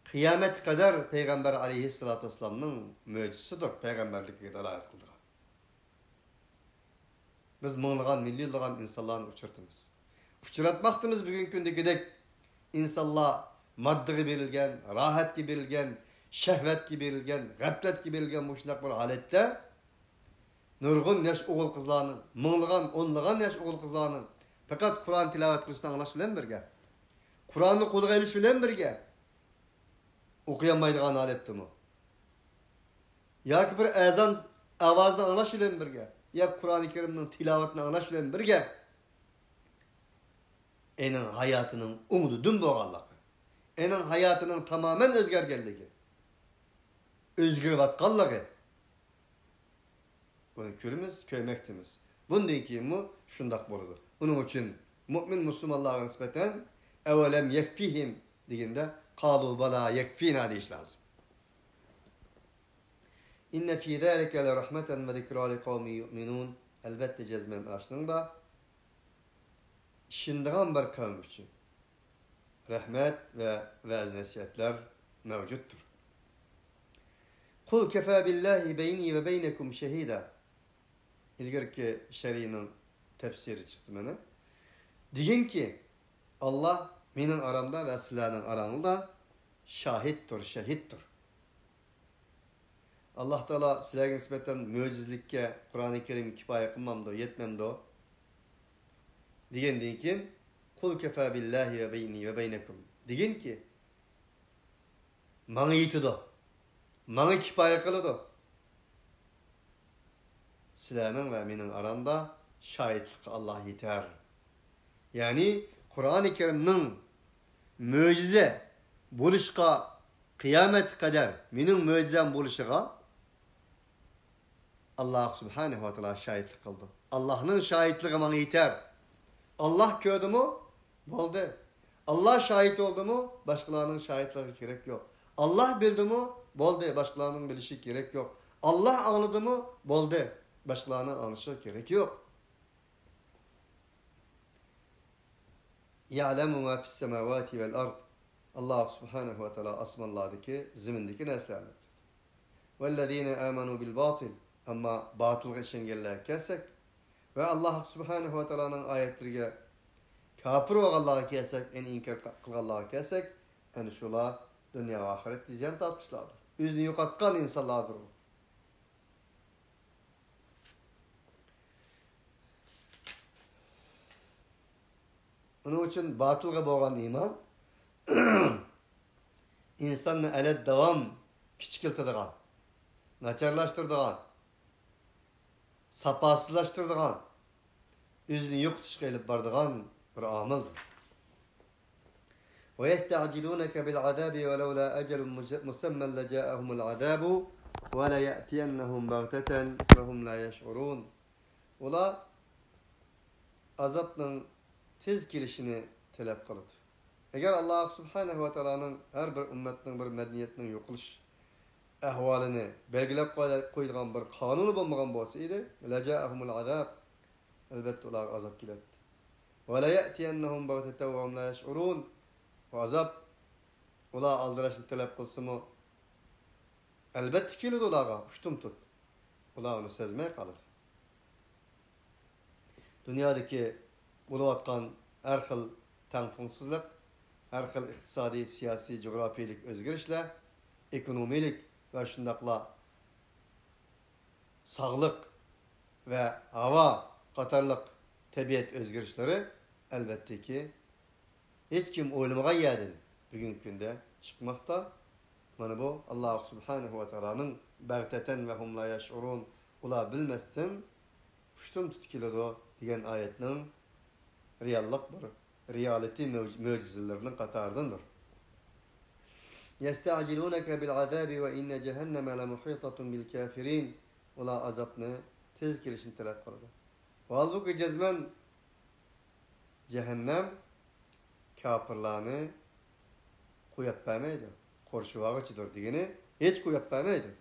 قىيامەتكە قەدەر پەيغەمبەر ئەلەيھىسسالاتۇ ۋەسسالامنىڭ مۆجىزىسىدۇر، پەيغەمبەرلىكىگە دالالەت قىلىدىغان. بىز مىڭلىغان، مىليونلىغان ئىنسانلارنى ئۇچرىتىمىز. ئۇچراتماقتىمىز بۈگۈنكى كۈندىكىدەك. ئىنسانلار ماددىغا بېرىلگەن، راھەتكە بېرىلگەن، شەھۋەتكە بېرىلگەن، غەپلەتكە بېرىلگەن مۇشۇنداق بىر ھالەتتە نۇرغۇن ياش ئوغۇل-قىزلارنىڭ، مىڭلىغان، ئونلىغان ياش ئوغۇل-قىزلارنىڭ پەقەت قۇرئان تىلاۋەت قىلىشىنى ئاڭلاش بىلەن بىرگە، قۇرئاننى قولىغا ئېلىش بىلەن بىرگە ئوقۇيالمايدىغان ھالەتتىمۇ؟ ياكى بىر ئەزان ئاۋازىنى ئاڭلاش بىلەن بىرگە، ياكى قۇرئانى كەرىمنىڭ تىلاۋىتىنى ئاڭلاش بىلەن بىرگە، ئېنىڭ ھاياتىنىڭ ئوڭدا دۈم بولغانلىقى، ئېنىڭ ھاياتىنىڭ تامامەن ئۆزگەرگەنلىكى، ئۆزگىرىۋاتقانلىقى، بۇنى كۆرىمىز، كۆرمەكتىمىز. بۇندىن كېيىنمۇ شۇنداق بولىدۇ. ئۇنىڭ ئۈچۈن مۇئمىن مۇسۇلمانلارغا نىسبەتەن «ئەۋەلەم يەكفىھىم» دېگەندە، «قالۇ بالا يەكفىنا» دېيىش لازىم. «ئىننە فى زالىكە لەرەھمەتەن ۋە زىكرا لىقەۋمىن يۇئمىنۇن». ئەلۋەتتە، جەزمەن ئاشۇنىڭدا ئىشىنىدىغان بىر قەۋم ئۈچۈن رەھمەت ۋە ۋەز-نەسىھەتلەر مەۋجۇتتۇر. «قۇل كەفا بىللاھى بەينى ۋە بەينەكۇم شەھىدا». ئىلگىرىكى شەرھىنىڭ تەپسىرى چىقتى مانا. دېگىنكى، ئاللاھ مېنىڭ ئارامدا ۋە سىلەرنىڭ ئاراڭلاردا شاھىتتۇر، شەھىدتۇر. ئاللاھ تائالا سىلەرگە نىسبەتەن مۆجىزىلىككە قۇرئانى كەرىم كىپايە قىلمامدۇ، يەتمەمدۇ؟ دېگەندىن كېيىن، «قۇل كەفا بىللاھى ۋە بەينى ۋە بەينەكۇم» دېگىنكى، ماڭا يېتىدۇ، ماڭا كىپايە قىلىدۇ. سىلەرنىڭ ۋە مېنىڭ ئارامدا شاھىتلىققا ئاللاھ يېتەر. يەنى قۇرئانى كەرىمنىڭ مۆجىزە بولۇشقا، قىيامەتكە قەدەر مېنىڭ مۆجىزەم بولۇشىغا ئاللاھ سۇبھانەھۇ ۋە تائالا شاھىتلىق قىلىدۇ. ئاللاھنىڭ شاھىتلىقى ماڭا يېتەر. ئاللاھ كۆردىمۇ؟ بولدى. ئاللاھ شاھىت بولدىمۇ؟ باشقىلارنىڭ شاھىتلىقىغا كېرەك يوق. ئاللاھ بىلدىمۇ؟ بولدى. باشقىلارنىڭ بىلىشىگە كېرەك يوق. ئاللاھ ئاڭلىدىمۇ؟ بولدى. باشقىلارنىڭ ئاڭلىشىغا كېرەك يوق. يعلم ما في السماوات والأرض. ئاللاھ سۇبھانەھۇ ۋە تائالا ئاسمانلاردىكى، زېمىندىكى نەرسىلەرنى بىلىدۇ. والذين آمنوا بالباطل. ئەمما باتىلغا ئىشەنگەنلەرگە كەلسەك ۋە ئاللاھ سۇبھانەھۇ ۋە تائالانىڭ ئايەتلىرىگە كاپىر بولغانلارغا كەلسەك، يەنى ئىنكار قىلغانلارغا كەلسەك، ئەنە شۇلار دۇنيا ۋە ئاخىرەتتە زىيان تارتقۇچىلاردۇر. ئۆزىنى يوقاتقان ئىنسانلاردۇر ئۇ. ئۇنىڭ ئۈچۈن باتىلغا بولغان ئىمان ئىنساننى ئەلەت داۋام كىچىكلىتىدىغان، ناچارلاشتۇرىدىغان، ساپاسىزلاشتۇرىدىغان، ئۆزىنى يوقىتىشقا ئېلىپ بارىدىغان بىر ئامىلدۇر. ويستعجلونك بالعذاب ولولا أجل مسمى لجاءهم العذاب وليأتينهم بغتة وهم لا يشعرون. ئۇلار ئازابنىڭ تېز كېلىشىنى تەلەپ قىلىدۇ. ئەگەر ئاللاھ سۇبھانەھۇ ۋە تائالانىڭ ھەر بىر ئۈممەتنىڭ، بىر مەدەنىيەتنىڭ يوقىلىش ئەھۋالىنى بەلگىلەپ قوي-، قويىدىغان بىر قانۇنى بولمىغان بولسا ئىدى، لجاءهم العذاب، ئەلۋەتتە ئۇلارغا ئازاب كېلەتتى. وليأتينهم بغتة وهم لا يشعرون. ئۇ ئازاب ئۇلار ئالدىراشنى تەلەپ قىلسىمۇ، ئەلۋەتتە كېلىدۇ ئۇلارغا، ئۇشتۇمتۇت. ئۇلار ئۇنى سەزمەي قالىدۇ. دۇنيادىكى بولۇۋاتقان ھەر خىل تەڭپۇڭسىزلىق، ھەر خىل ئىقتىسادىي، سىياسىي، جۇغراپىيىلىك ئۆزگىرىشلەر، ئېكونومىيىلىك ۋە شۇنداقلا ساغلىق ۋە ھاۋا قاتارلىق تەبىئەت ئۆزگىرىشلىرى، ئەلۋەتتىكى، ھېچكىم ئويلىمىغان يەردىن بۈگۈنكى كۈندە چىقماقتا. مانا بۇ، ئاللاھ سۇبھانەھۇ ۋە تائالانىڭ بەغتەتەن ۋە ھۇم لا يەشئۇرۇن، ئۇلار بىلمەستىن ئۇشتۇمتۇت كېلىدۇ دېگەن ئايەتنىڭ رېئاللىق بىر، رېئالىتى مۆج-، مۆجىزىلىرىنىڭ قاتارىدىندۇر. يستعجلونك بالعذاب وإن جهنم لمحيطة بالكافرين. ئۇلار ئازابنى تېز كېلىشىنى تەلەپ قىلىدۇ. ھالبۇكى، جەزمەن جەھەننەم كاپىرلارنى قويۇپ بەرمەيدۇ، قورشىۋالغۇچىدۇر دېگىنى، ھېچ قويۇپ بەرمەيدۇ.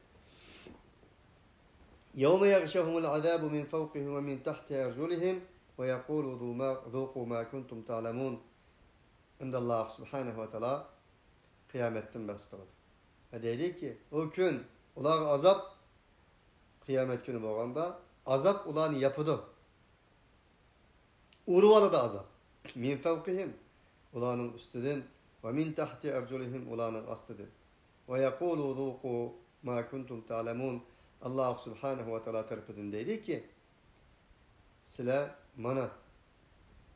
يوم يغشاهم العذاب من فوقهم ومن تحت أرجلهم ويقول ذوقوا ما كنتم تعملون. ئەمدى ئاللاھ سۇبھانەھۇ ۋە تائالا قىيامەتتىن بەھس قىلىدۇ. ۋە دەيدۇكى، ئۇ كۈن ئۇلارغا ئازاب، قىيامەت كۈنى بولغاندا، ئازاب ئۇلارنى ياپىدۇ. ئۇرۇۋالىدۇ ئازاب. من فوقهم، ئۇلارنىڭ ئۈستىدىن، ومن تحت أرجلهم، ئۇلارنىڭ ئاستىدىن. ويقول ذوقوا ما كنتم تعملون. ئاللاھ سۇبھانەھۇ ۋە تائالا تەرىپىدىن دەيدۇكى، سىلەر مانا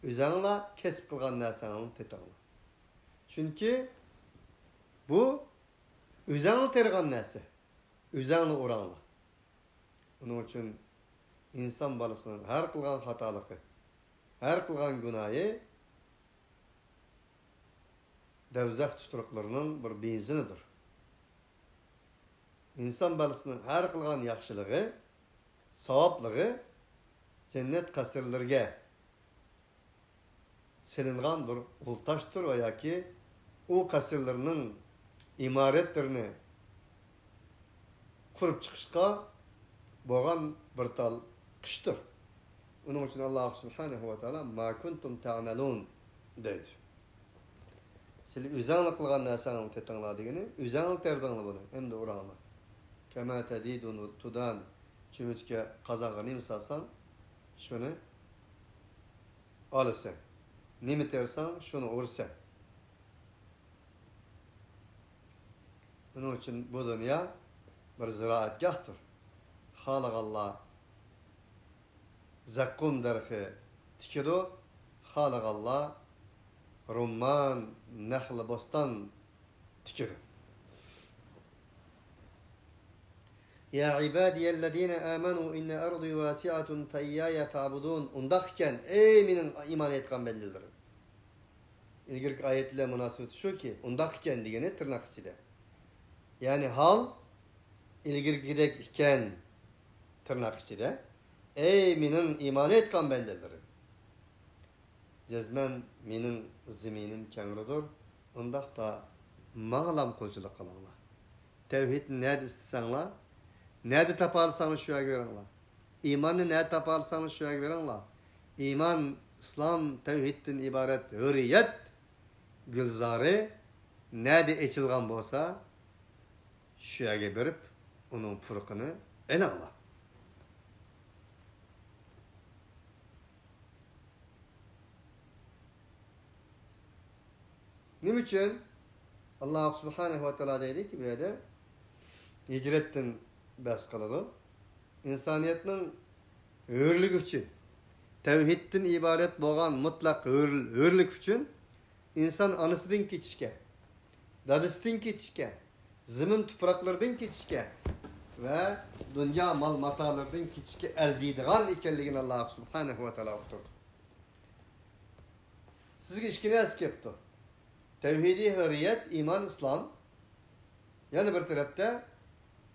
ئۆزەڭلار كەسىپ قىلغان نەرسەڭلارنى تېتىڭلار. چۈنكى بۇ ئۆزەڭلار تېرىغان نەرسە. ئۆزەڭلار ئۇراڭلار. ئۇنىڭ ئۈچۈن ئىنسان بالىسىنىڭ ھەر قىلغان خاتالىقى، ھەر قىلغان گۇناھى دوزاخ تۇتۇرۇقلىرىنىڭ بىر بېنزىنىدۇر. ئىنسان بالىسىنىڭ ھەر قىلغان ياخشىلىقى، ساۋابلىقى جەننەت قەسىرلىرىگە سېلىنغان بىر ئۇل تاشتۇر ۋە ياكى ئۇ قەسىرلىرىنىڭ ئىمارەتلىرىنى قۇرۇپ چىقىشقا بولغان بىر تال قىشتۇر. ئۇنىڭ ئۈچۈن ئاللاھ سۇبھانەھۇ ۋە تائالا ما كۇنتۇم تەئمەلۇن دەيدۇ. سىلەر ئۆزەڭلار قىلغان نەرسەڭلارنى تېتىڭلار دېگىنى، ئۆزەڭلار تېرىدىڭلار بۇنى، ئەمدى ئۇراڭلار. كما تدين تدان. چۆمۈچكە، قازانغا نېمە سالساڭ، شۇنى ئالىسەن. نېمە تېرىساڭ، شۇنى ئۇرىسەن. ئۇنىڭ ئۈچۈن بۇ دۇنيا بىر زىرائەتگاھتۇر. خالىغانلار زەققۇم دەرىخى تىكىدۇ، خالىغانلار رۇممان، نەخلە بوستان تىكىدۇ. يا عبادي الذين آمنوا إن أرضي واسعة فإياي فاعبدون. ئۇنداق ئىكەن، ئەي مېنىڭ ئىمان ئېيتقان بەندىلىرىم، ئىلگىرىكى ئايەت بىلەن مۇناسىۋىتى شۇكى، ئۇنداق ئىكەن دېگىنى تىرناق ئىچىدە. يەنى ھال ئىلگىرىكىدەك ئىكەن، تىرناق ئىچىدە. ئەي مېنىڭ ئىمان ئېيتقان بەندىلىرىم! جەزمەن مېنىڭ زېمىنىم كەڭرىدۇر. ئۇنداقتا ماڭىلام قۇلچىلىق قىلىڭلار. تەۋھىدنى نەدە ئىستىسەڭلار، نەدە تاپالىساڭلار شۇ يەرگە بېرىڭلار. ئىماننى نەدە تاپالىساڭلار شۇ يەرگە بېرىڭلار. ئىمان، ئىسلام، تەۋھىدتىن ئىبارەت ھۆرىيەت گۈلزارى نەدە ئېچىلغان بولسا، شۇ يەرگە بېرىپ ئۇنىڭ پۇرىقىنى ئېلىڭلار. نېمە ئۈچۈن؟ ئاللاھ سۇبھانەھۇ ۋە تائالا دەيدىكى، بۇ يەردە ھىجرەتتىن بەھس قىلىدۇ. ئىنسانىيەتنىڭ ھۆرلۈكى ئۈچۈن، تەۋھىدتىن ئىبارەت بولغان مۇتلەق ھۆر-، ھۆرلۈك ئۈچۈن ئىنسان ئانىسىدىن كېچىشكە، دادىسىدىن كېچىشكە، زېمىن تۇپراقلىرىدىن كېچىشكە ۋە دۇنيا مال-ماتالىرىدىن كېچىشكە ئەرزىيدىغان ئىكەنلىكىنى ئاللاھ سۇبھانەھۇ ۋە تائالا ئۇقتۇردى. سىزگە ئىككى نەرسە كەپتۇ. تەۋھىدىي ھۆرىيەت، ئىمان، ئىسلام. يەنە بىر تەرەپتە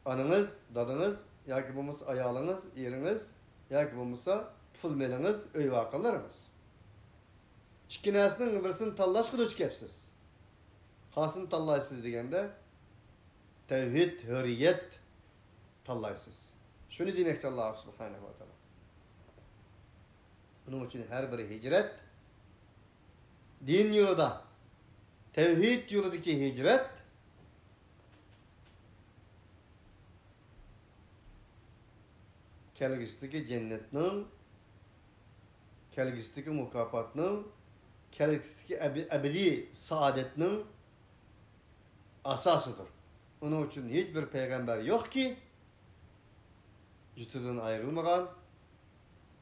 ئانىڭىز، دادىڭىز ياكى بولمىسا ئايالىڭىز، ئېرىڭىز ياكى بولمىسا پۇل-مېلىڭىز، ئۆي-ۋاقالىرىڭىز. ئىككى نەرسىنىڭ بىرسىنى تاللاشقا دۇچ كەپسىز. قايسىنى تاللايسىز دېگەندە، تەۋھىد، ھۆرىيەت تاللايسىز. شۇنى دېمەكچى ئاللاھ سۇبھانەھۇ ۋە تائالا. ئۇنىڭ ئۈچۈن ھەر بىر ھىجرەت دىن يولىدا، تەۋھىد يولىدىكى ھىجرەت كەلگۈسىدىكى جەننەتنىڭ، كەلگۈسىدىكى مۇكاپاتنىڭ، كەلگۈسىدىكى ئەبە-، ئەبەدىي سائادەتنىڭ ئاساسىدۇر. ئۇنىڭ ئۈچۈن ھېچ بىر پەيغەمبەر يوقكى، يۇرتىدىن ئايرىلمىغان،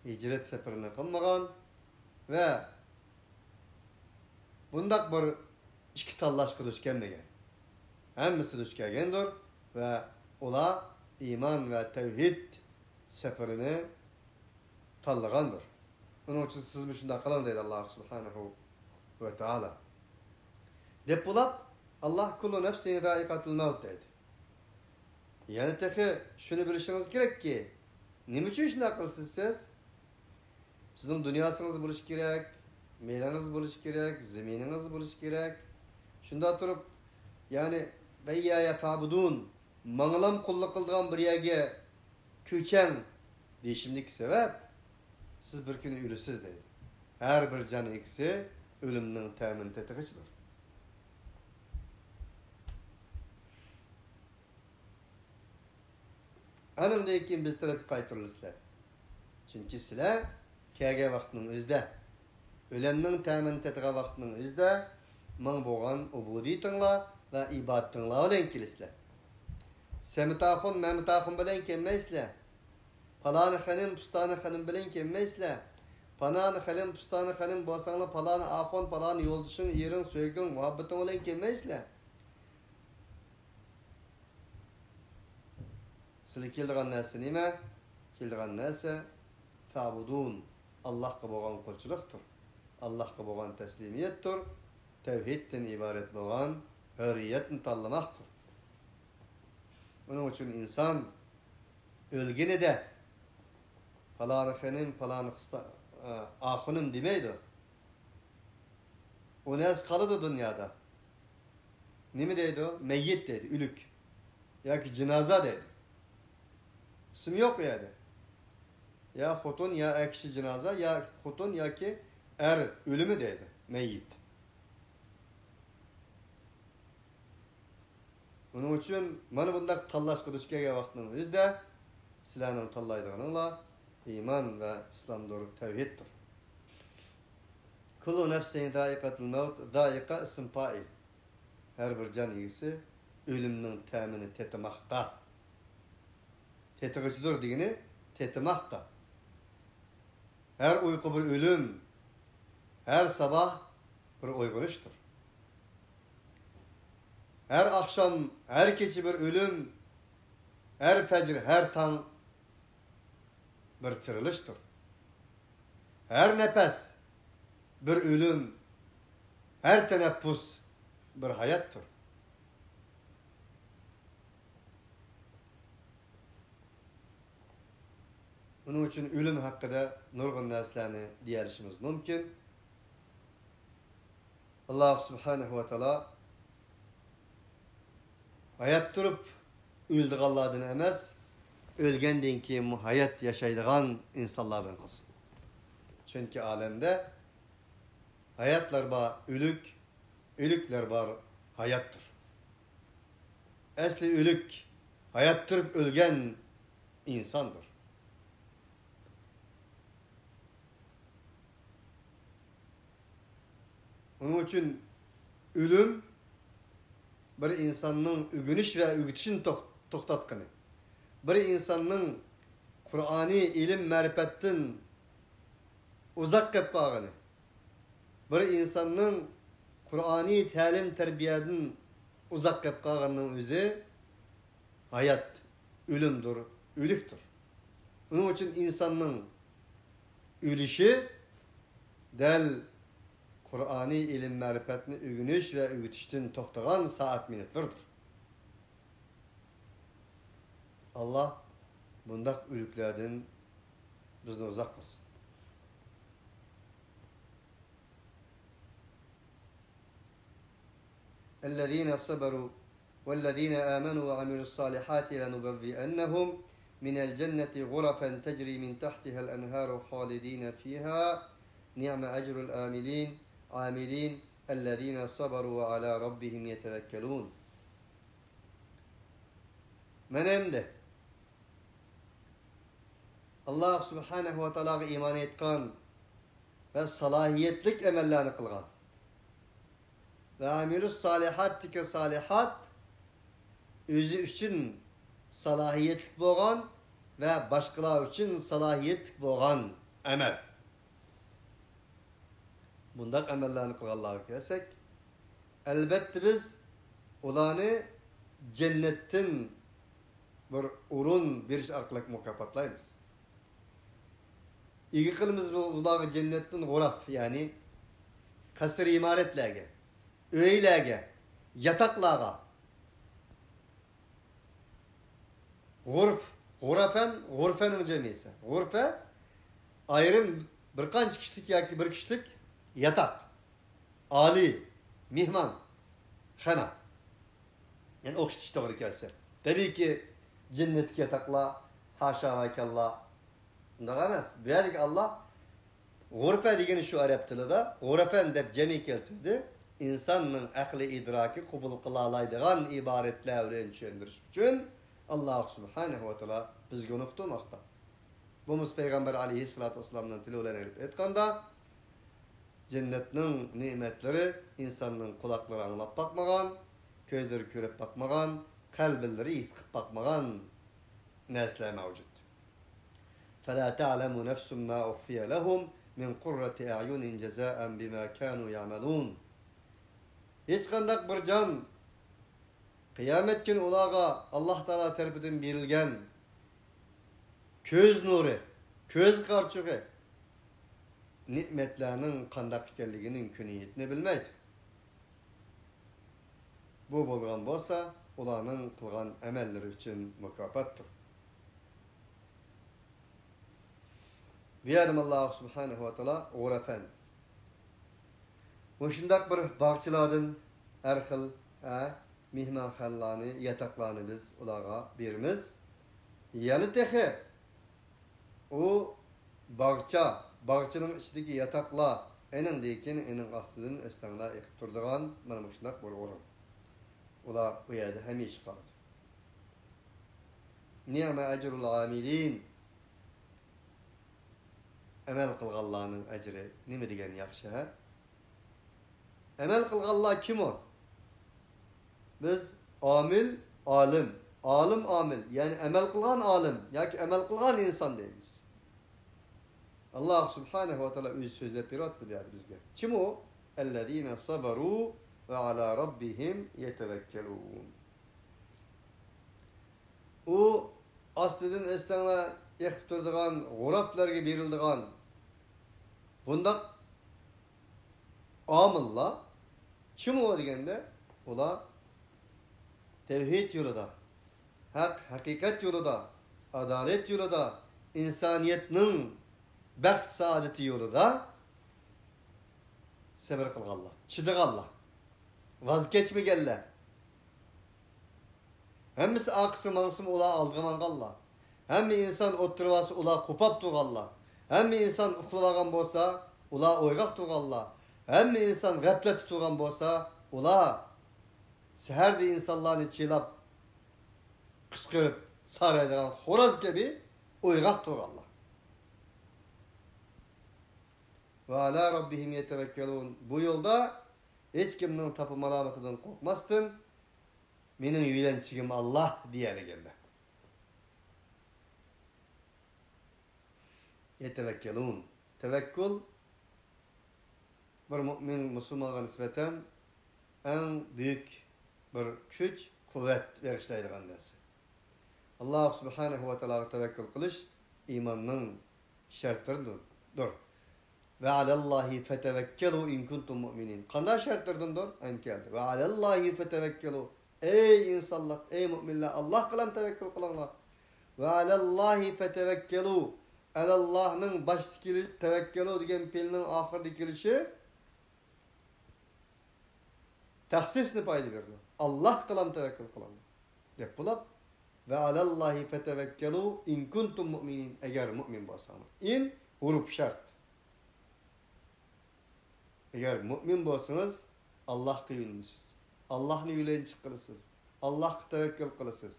ھىجرەت سەپىرىنى قىلمىغان ۋە بۇنداق بىر ئىككى تاللاشقا دۇچ كەلمىگەن. ھەممىسى دۇچ كەلگەندۇر ۋە ئۇلار ئىمان ۋە تەۋھىد سەپىرىنى تاللىغاندۇر. ئۇنىڭ ئۈچۈن سىزمۇ شۇنداق قىلىڭ دەيدۇ ئاللاھ سۇبھانەھۇ ۋە تائالا. دەپ بولاپ، ئاللاھ «كۇللۇ نەفسىن زائىقەتۇل مەۋت» دەيدۇ. يەنە تېخى شۇنى بىلىشىڭىز كېرەككى، نېمە ئۈچۈن شۇنداق قىلىسىز سىز؟ سىزنىڭ دۇنياسىڭىز بولۇشى كېرەك، مېلىڭىز بولۇشى كېرەك، زېمىنىڭىز بولۇشى كېرەك. شۇنداق تۇرۇپ، يەنى «ۋەئىييايە فەئبۇدۇن»، ماڭىلام قۇللۇق قىلىدىغان بىر يەرگە كۆچەڭ دېيىشىمدىكى سەۋەب، سىز بىر كۈنى ئۆلىسىز دەيدۇ. ھەر بىر جان ئىگىسى ئۆلۈمنىڭ تەمىنى تېتىغۇچىدۇر. ئانىڭدىن كېيىن بىز تەرەپكە قايتۇرۇلىسىلەر. چۈنكى سىلەر كەلگەن ۋاقىتنىڭ ئۆزىدە، ئۆلۈمنىڭ تەمىنى تېتىغان ۋاقىتنىڭ ئۆزىدە ماڭا بولغان ئۇبۇدىيىتىڭلار ۋە ئىبادىتىڭلار بىلەن كېلىسىلەر. سەمەت ئاخۇن، مەمەت ئاخۇن بىلەن كەلمەيسىلەر. پالانى خېنىم، پۇستانى خېنىم بىلەن كەلمەيسىلەر. پالانى خېنىم، پۇستانى خېنىم بولساڭلار، پالانى ئاخۇن، پالانى يولدىشىڭ، ئېرىڭ، سۆيگۈڭ، مۇھەببىتىڭ بىلەن كەلمەيسىلەر. سىلەر كېلىدىغان نەرسە نېمە؟ كېلىدىغان نەرسە فەئبۇدۇن، ئاللاھقا بولغان قۇلچىلىقتۇر، ئاللاھقا بولغان تەسلىمىيەتتۇر، تەۋھىدتىن ئىبارەت بولغان ھۆرىيەتنى تاللىماقتۇر. ئۇنىڭ ئۈچۈن ئىنسان ئۆلگىنىدە پالانى خېنىم، پالانى خىستا-، ئا، ئاخۇنۇم دېمەيدۇ. ئۇ نەرسە قالىدۇ دۇنيادا. نېمە دەيدۇ؟ مەييىت دەيدۇ، ئۆلۈك. ياكى جىنازا دەيدۇ. ئىسىم يوق ئۇ يەردە. يا خوتۇن، يا ئەر كىشى جىنازا، يا خوتۇن ياكى ئەر ئۆلۈمى دەيدۇ، مەييىت. ئۇنىڭ ئۈچۈن مانا بۇنداق تاللاشقا دۇچ كەلگەن ۋاقىتنىڭ ئۆزىدە سىلەرنىڭ تاللايدىغىنىڭلار ئىمان ۋە ئىسلامدۇر، تەۋھىدتۇر. كۇللۇ نەفسىن زائىقەتۇل مەۋت، زائىقە ئىسىم پائىل. ھەر بىر جان ئىگىسى ئۆلۈمنىڭ تەمىنى تېتىماقتا. تېتىغۇچىدۇر دېگىنى تېتىماقتا. ھەر ئۇيقۇ بىر ئۆلۈم، ھەر ساباھ بىر ئويغىنىشتۇر. ھەر ئاخشام، ھەر كېچە بىر ئۆلۈم، ھەر پەجر، ھەر تاڭ بىر تىرىلىشتۇر. ھەر نەپەس بىر ئۆلۈم، ھەر تەنەپپۇس بىر ھاياتتۇر. ئۇنىڭ ئۈچۈن ئۆلۈم ھەققىدە نۇرغۇن نەرسىلەرنى دېيەلىشىمىز مۇمكىن. ئاللاھ سۇبھانەھۇ ۋە تائالا ھايات تۇرۇپ ئۆلىدىغانلاردىن ئەمەس، ئۆلگەندىن كېيىنمۇ ھايات ياشايدىغان ئىنسانلاردىن قىلسۇن. چۈنكى ئالەمدە ھاياتلار بار، ئۆلۈك، ئۆلۈكلەر بار، ھاياتتۇر. ئەسلى ئۆلۈك، ھايات تۇرۇپ ئۆلگەن ئىنساندۇر. ئۇنىڭ ئۈچۈن ئۆلۈم بىر ئىنساننىڭ ئۆگىنىش ۋە ئۆگىتىشىنى توخ-، توختاتقىنى، بىر ئىنساننىڭ قۇرئانىي ئىلىم-مەرىپەتتىن ئۇزاق قېلىپ قالغىنى، بىر ئىنساننىڭ قۇرئانىي تەلىم-تەربىيەدىن ئۇزاق قېلىپ قالغىنىنىڭ ئۆزى ھايات، ئۆلۈمدۇر، ئۆلۈكتۇر. ئۇنىڭ ئۈچۈن ئىنساننىڭ ئۆلۈشى دەل قۇرئانىي ئىلىم-مەرىپەتنى ئۆگىنىش ۋە ئۆگىتىشتىن توختىغان سائەت-مىنۇتلىرىدۇر. ئاللاھ بۇنداق ئۆلۈكلەردىن بىزنى ئۇزاق قىلسۇن. الذين صبروا والذين آمنوا وعملوا الصالحات لنبوئنهم من الجنة غرفا تجري من تحتها الأنهار خالدين فيها نعم أجر العاملين عاملين الذين صبروا وعلى ربهم يتوكلون. مانا ئەمدى ئاللاھ سۇبھانەھۇ ۋە تائالاغا ئىمان ئېيتقان ۋە سالاھىيەتلىك ئەمەللەرنى قىلغان، ۋە ئامىلۇس سالىھات دېگەن سالىھات ئۆزى ئۈچۈن سالاھىيەتلىك بولغان ۋە باشقىلار ئۈچۈن سالاھىيەتلىك بولغان ئەمەل. بۇنداق ئەمەللەرنى قىلغانلارغا كەلسەك، ئەلۋەتتە بىز ئۇلارنى جەننەتتىن بىر ئورۇن بېرىش ئارقىلىق مۇكاپاتلايمىز. ئىگە قىلىمىز بۇ ئۇلارغا جەننەتتىن غۇرەف، يەنى قەسىر ئىمارەتلەرگە، ئۆيلەرگە، ياتاقلارغا. غۇرف، غۇرەفەن، غۇرفەنىڭ جەمئىسى. غۇرفە ئايرىم بىر قانچە كىشىلىك ياكى بىر كىشىلىك ياتاق. ئالىي، مېھمان، خانا. يەنى ئوخشىتىش توغرا كەلسە. تەبىئىيكى، جەننەتتىكى ياتاقلار، ھاشا ۋە كاللا. ئۇنداق ئەمەس. بۇ يەردىكى ئاللاھ غۇرفە دېگىنى شۇ ئەرەب تىلىدا. غۇرەفەن دەپ جەمئىي كەلتۈردى. ئىنساننىڭ ئەقلى ئىدراكى قوبۇل قىلالايدىغان ئىبارەتلەر بىلەن چۈشەندۈرۈش ئۈچۈن ئاللاھ سۇبھانەھۇ ۋە تائالا بىزگە نۇقتا ماقتا. بولمىسا پەيغەمبەر ئەلەيھىسسالاتۇ ۋەسسالامنىڭ تىلى بىلەن ئېلىپ ئېيتقاندا، جەننەتنىڭ نېمەتلىرى ئىنساننىڭ قۇلاقلىرى ئاڭلاپ باقمىغان، كۆزلىرى كۆرۈپ باقمىغان، قەلبىلىرى ھېس قىلىپ باقمىغان نەرسىلەر مەۋجۇت. فلا تعلم نفس ما أخفي لهم من قرة أعين جزاء بما كانوا يعملون. ھېچقانداق بىر جان قىيامەت كۈنى ئۇلارغا ئاللاھ تائالا تەرىپىدىن بېرىلگەن كۆز نۇرى، كۆز قارىچۇقى نېمەتلەرنىڭ قانداق ئىكەنلىكىنىڭ كۈنىيىتىنى بىلمەيدۇ. بۇ بولغان بولسا، ئۇلارنىڭ قىلغان ئەمەللىرى ئۈچۈن مۇكاپاتتۇر. بۇ يەردىمۇ ئاللاھ سۇبھانەھۇ ۋە تائالا غۇرەفەن، مۇشۇنداق بىر باغچىلاردىن ھەر خىل، ھە، مېھمانخانىلارنى، ياتاقلارنى بىز ئۇلارغا بېرىمىز. يەنە تېخى ئۇ باغچا، باغچىنىڭ ئىچىدىكى ياتاقلار، ئېنىڭدىن كېيىن ئېنىڭ ئاستىدىن ئۆستەڭلار ئېقىپ تۇرىدىغان مانا مۇشۇنداق بىر ئورۇن. ئۇلار ئۇ يەردە ھەمىشە قالىدۇ. نىئمە ئەجرۇل ئامىلىن. ئەمەل قىلغانلارنىڭ ئەجرى نېمە دېگەن ياخشى، ھە؟ ئەمەل قىلغانلار كىم ئۇ؟ بىز ئامىل، ئالىم، ئالىم، ئامىل، يەنى ئەمەل قىلغان ئالىم ياكى ئەمەل قىلغان ئىنسان دەيمىز. ئاللاھ سۇبھانەھۇ ۋە تائالا ئۆزى سۆزلەپ بېرىۋاتىدۇ بۇ يەردە بىزگە. كىم ئۇ؟ الذين صبروا وعلى ربهم يتوكلون. ئۇ ئاستىدىن ئۆستەڭلار ئېقىپ تۇرىدىغان، غۇرەپلەرگە بېرىلىدىغان بۇنداق ئامىللار، شۇمۇ دېگەندە، ئۇلار تەۋھىد يولىدا، ھەق، ھەقىقەت يولىدا، ئادالەت يولىدا، ئىنسانىيەتنىڭ بەخت-سائادىتى يولىدا سەۋر قىلغانلار، چىدىغانلار، ۋاز كەچمىگەنلەر. ھەممىسى ئارقىسىغا ماڭسىمۇ، ئۇلار ئالدىغا ماڭغانلار. ھەممە ئىنسان ئولتۇرۇۋالسا، ئۇلار قوپاپ تۇرغانلار. ھەممە ئىنسان ئۇخلىۋالغان بولسا، ئۇلار ئويغاق تۇرغانلار. ھەممە ئىنسان غەپلەتتە تۇرغان بولسا، ئۇلار سەھەردە ئىنسانلارنى چىلاپ، قىچقىرىپ سارايدىغان خوراز كەبى ئويغاق تۇرغانلار. ۋە ئەلا رەببىھىم يەتەۋەككەلۇن. بۇ يولدا ھېچكىمنىڭ تاپا-مالامىتىدىن قورقماستىن، مېنىڭ يۆلەنچۈكۈم ئاللا دېيەلىگەنلەر. يەتەۋەككەلۇن. تەۋەككۈل بىر مۇئمىن مۇسۇلمانغا نىسبەتەن ئەڭ بۈيۈك بىر كۈچ، قۇۋۋەت بېغىشلايدىغان نەرسە. ئاللا سۇبھانەھۇ ۋە تائالاغا تەۋەككۈل قىلىش ئىماننىڭ شەرتلىرىدۇر. ۋە ئەلەللاھى فەتەۋەككەلۇ ئىن كۇنتۇم مۇئمىنىن. قانداق شەرتلىرىدۇندۇر؟ ئەنە كەلدى. ۋە ئەلەللاھى فەتەۋەككەلۇ. ئەي ئىنسانلار، ئەي مۇئمىنلار، ئاللاھقىلا تەۋەككۈل قىلىڭلار. ۋە ئەلەللاھى فەتەۋەككەلۇ. ئەلەللاھنىڭ باشتا كېلىش، تەۋەككەلۇ دېگەن پېئىلنىڭ ئاخىرىدا كېلىشى تەخسىسنى پايدا بېرىدۇ. ئاللاھقىلا تەۋەككۈل قىلىڭلار دەپ بولۇپ، ۋە ئەلەللاھى فەتەۋەككەلۇ ئىن كۇنتۇم مۇئمىنىن، ئەگەر مۇئمىن بولساڭلار. ئىن ھۇرۇپ شەرت. ئەگەر مۇئمىن بولسىڭىز، ئاللاھقا يۆلىنىسىز. ئاللاھنى يۆلەنچۈك قىلىسىز. ئاللاھقا تەۋەككۈل قىلىسىز.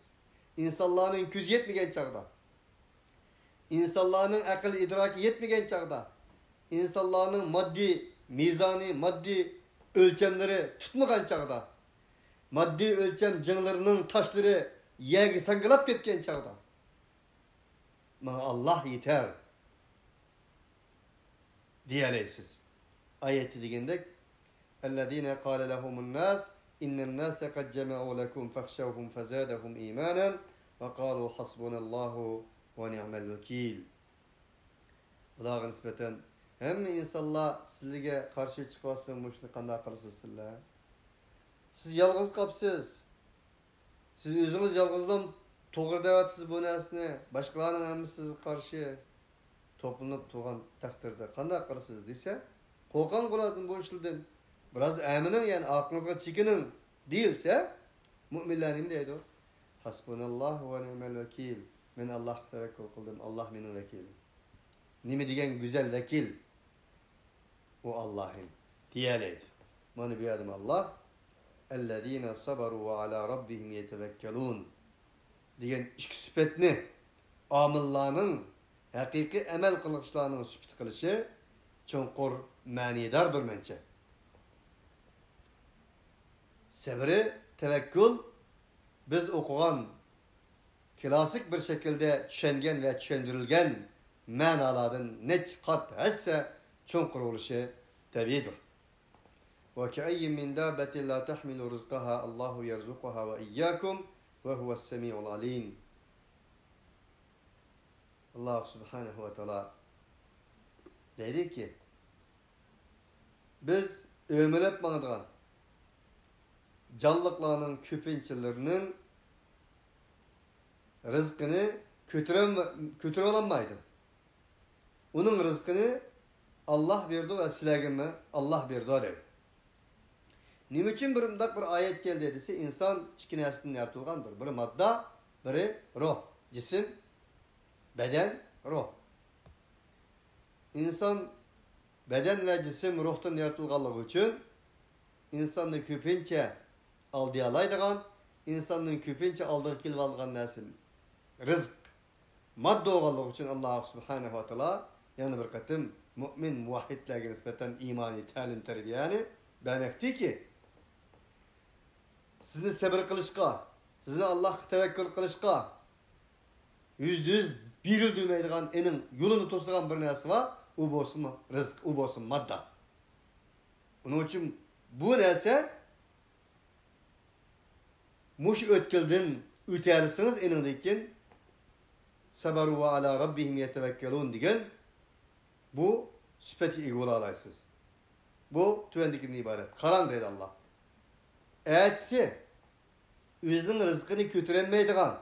ئىنسانلارنىڭ كۆزى يەتمىگەن چاغدا، ئىنسانلارنىڭ ئەقىل ئىدراكى يەتمىگەن چاغدا، ئىنسانلارنىڭ ماددىي مىزانى، ماددىي ئۆلچەملىرى تۇتمىغان چاغدا، ماددىي ئۆلچەم جىڭلىرىنىڭ تاشلىرى يەرگە ساڭگىلاپ كەتكەن چاغدا، ماڭا ئاللاھ يېتەر دېيەلەيسىز. ئايەتتە دېگەندەك، الذين قال لهم الناس إن الناس قد جمعوا لكم فاخشوهم فزادهم إيمانا وقالوا حسبنا الله ونعم الوكيل. ئۇلارغا نىسبەتەن، ھەممە ئىنسانلار سىلىگە قارشى چىقىۋاتسا، مۇشۇنى قانداق قىلىسىز سىلەر؟ سىز يالغۇز قاپسىز. سىز ئۆزىڭىز يالغۇزلا توغرا دەۋاتىسىز بۇ نەرسىنى، باشقىلارنىڭ ھەممىسى سىزگە قارشى توپلىنىپ تۇرغان تەقدىردە قانداق قىلىسىز دېسە، قورقۇڭ بۇلاردىن، بۇ ئىشلاردىن. بىراز ئەمىنىڭ، يەنى ئارقىڭىزغا چېكىنىڭ دېيىلسە، مۇئمىنلار نېمە دەيدۇ؟ ھەسبۇناللاھۇ ۋە نىئمەل ۋەكىل. مەن ئاللاھقا تەۋەككۈل قىلدىم، ئاللاھ مېنىڭ ۋەكىلىم. نېمە دېگەن گۈزەل ۋەكىل ئۇ ئاللاھىم دېيەلەيدۇ. مانا بۇ يەردىمۇ ئاللاھ، الذين صبروا وعلى ربهم يتوكلون دېگەن ئىككى سۈپەتنى، ئامىللارنىڭ، ھەقىقىي ئەمەل قىلغۇچىلارنىڭ سۈپىتى قىلىشى چوڭقۇر مەنىداردۇر مەنچە. سەبرى، تەۋەككۈل، بىز ئوقۇغان كلاسسىك بىر شەكىلدە چۈشەنگەن ۋە چۈشەندۈرۈلگەن مەنالاردىن نەچچە قات ھەسسە چوڭقۇر بولۇشى تەبىئىيدۇر. وكأين من دابة لا تحمل رزقها الله يرزقها وإياكم وهو السميع العليم. ئاللاھ سۇبھانەھۇ ۋە تائالا دەيدۇكى، بىز ئۆمىلەپ ماڭىدىغان جانلىقلارنىڭ كۆپىنچىلىرىنىڭ رىزقىنى كۆتۈرەلمە-، كۆتۈرۈۋالالمايدۇ. ئۇنىڭ رىزقىنى ئاللاھ بېرىدۇ ۋە سىلەرگىمۇ ئاللاھ بېرىدۇ دەيدۇ. نېمە ئۈچۈن بىر مۇنداق بىر ئايەت كەلدى دېسە، ئىنسان ئىككى نەرسىدىن يارىتىلغاندۇر. بىرى ماددا، بىرى روھ، جىسىم، بەدەن، روھ. ئىنسان بەدەن ۋە جىسىم روھتىن يارىتىلغانلىقى ئۈچۈن، ئىنساننى كۆپىنچە ئالدىيالايدىغان، ئىنساننىڭ كۆپىنچە ئالدىغا كېلىۋالىدىغان نەرسە رىزىق، ماددا بولغانلىقى ئۈچۈن، ئاللاھ سۇبھانەھۇ ۋە تائالا يەنە بىر قېتىم مۇئمىن مۇۋەھھىدلەرگە نىسبەتەن ئىمانىي تەلىم-تەربىيەنى بەرمەكتىكى، سىزنى سەۋر قىلىشقا، سىزنى ئاللاھقا تەۋەككۈل قىلىشقا يۈزدە يۈز بېرىلدۈرمەيدىغان، ئېنىڭ يولىنى توسىدىغان بىر نەرسە بار، ئۇ بولسىمۇ رىزىق، ئۇ بولسىمۇ ماددا. ئۇنىڭ ئۈچۈن بۇ نەرسە، مۇشۇ ئۆتكىلىدىن ئۆتەلىسىڭىز، ئېنىڭدىن كېيىن، سەبەرۇ ۋە ئەلا رەببىھىم يەتەۋەككەلۇن دېگەن بۇ سۈپەتكە ئىگە بولالايسىز. بۇ تۆۋەندىكىدىن ئىبارەت. قاراڭ دەيدۇ ئاللاھ. ئەتىسى ئۆزىنىڭ رىزقىنى كۆتۈرەلمەيدىغان،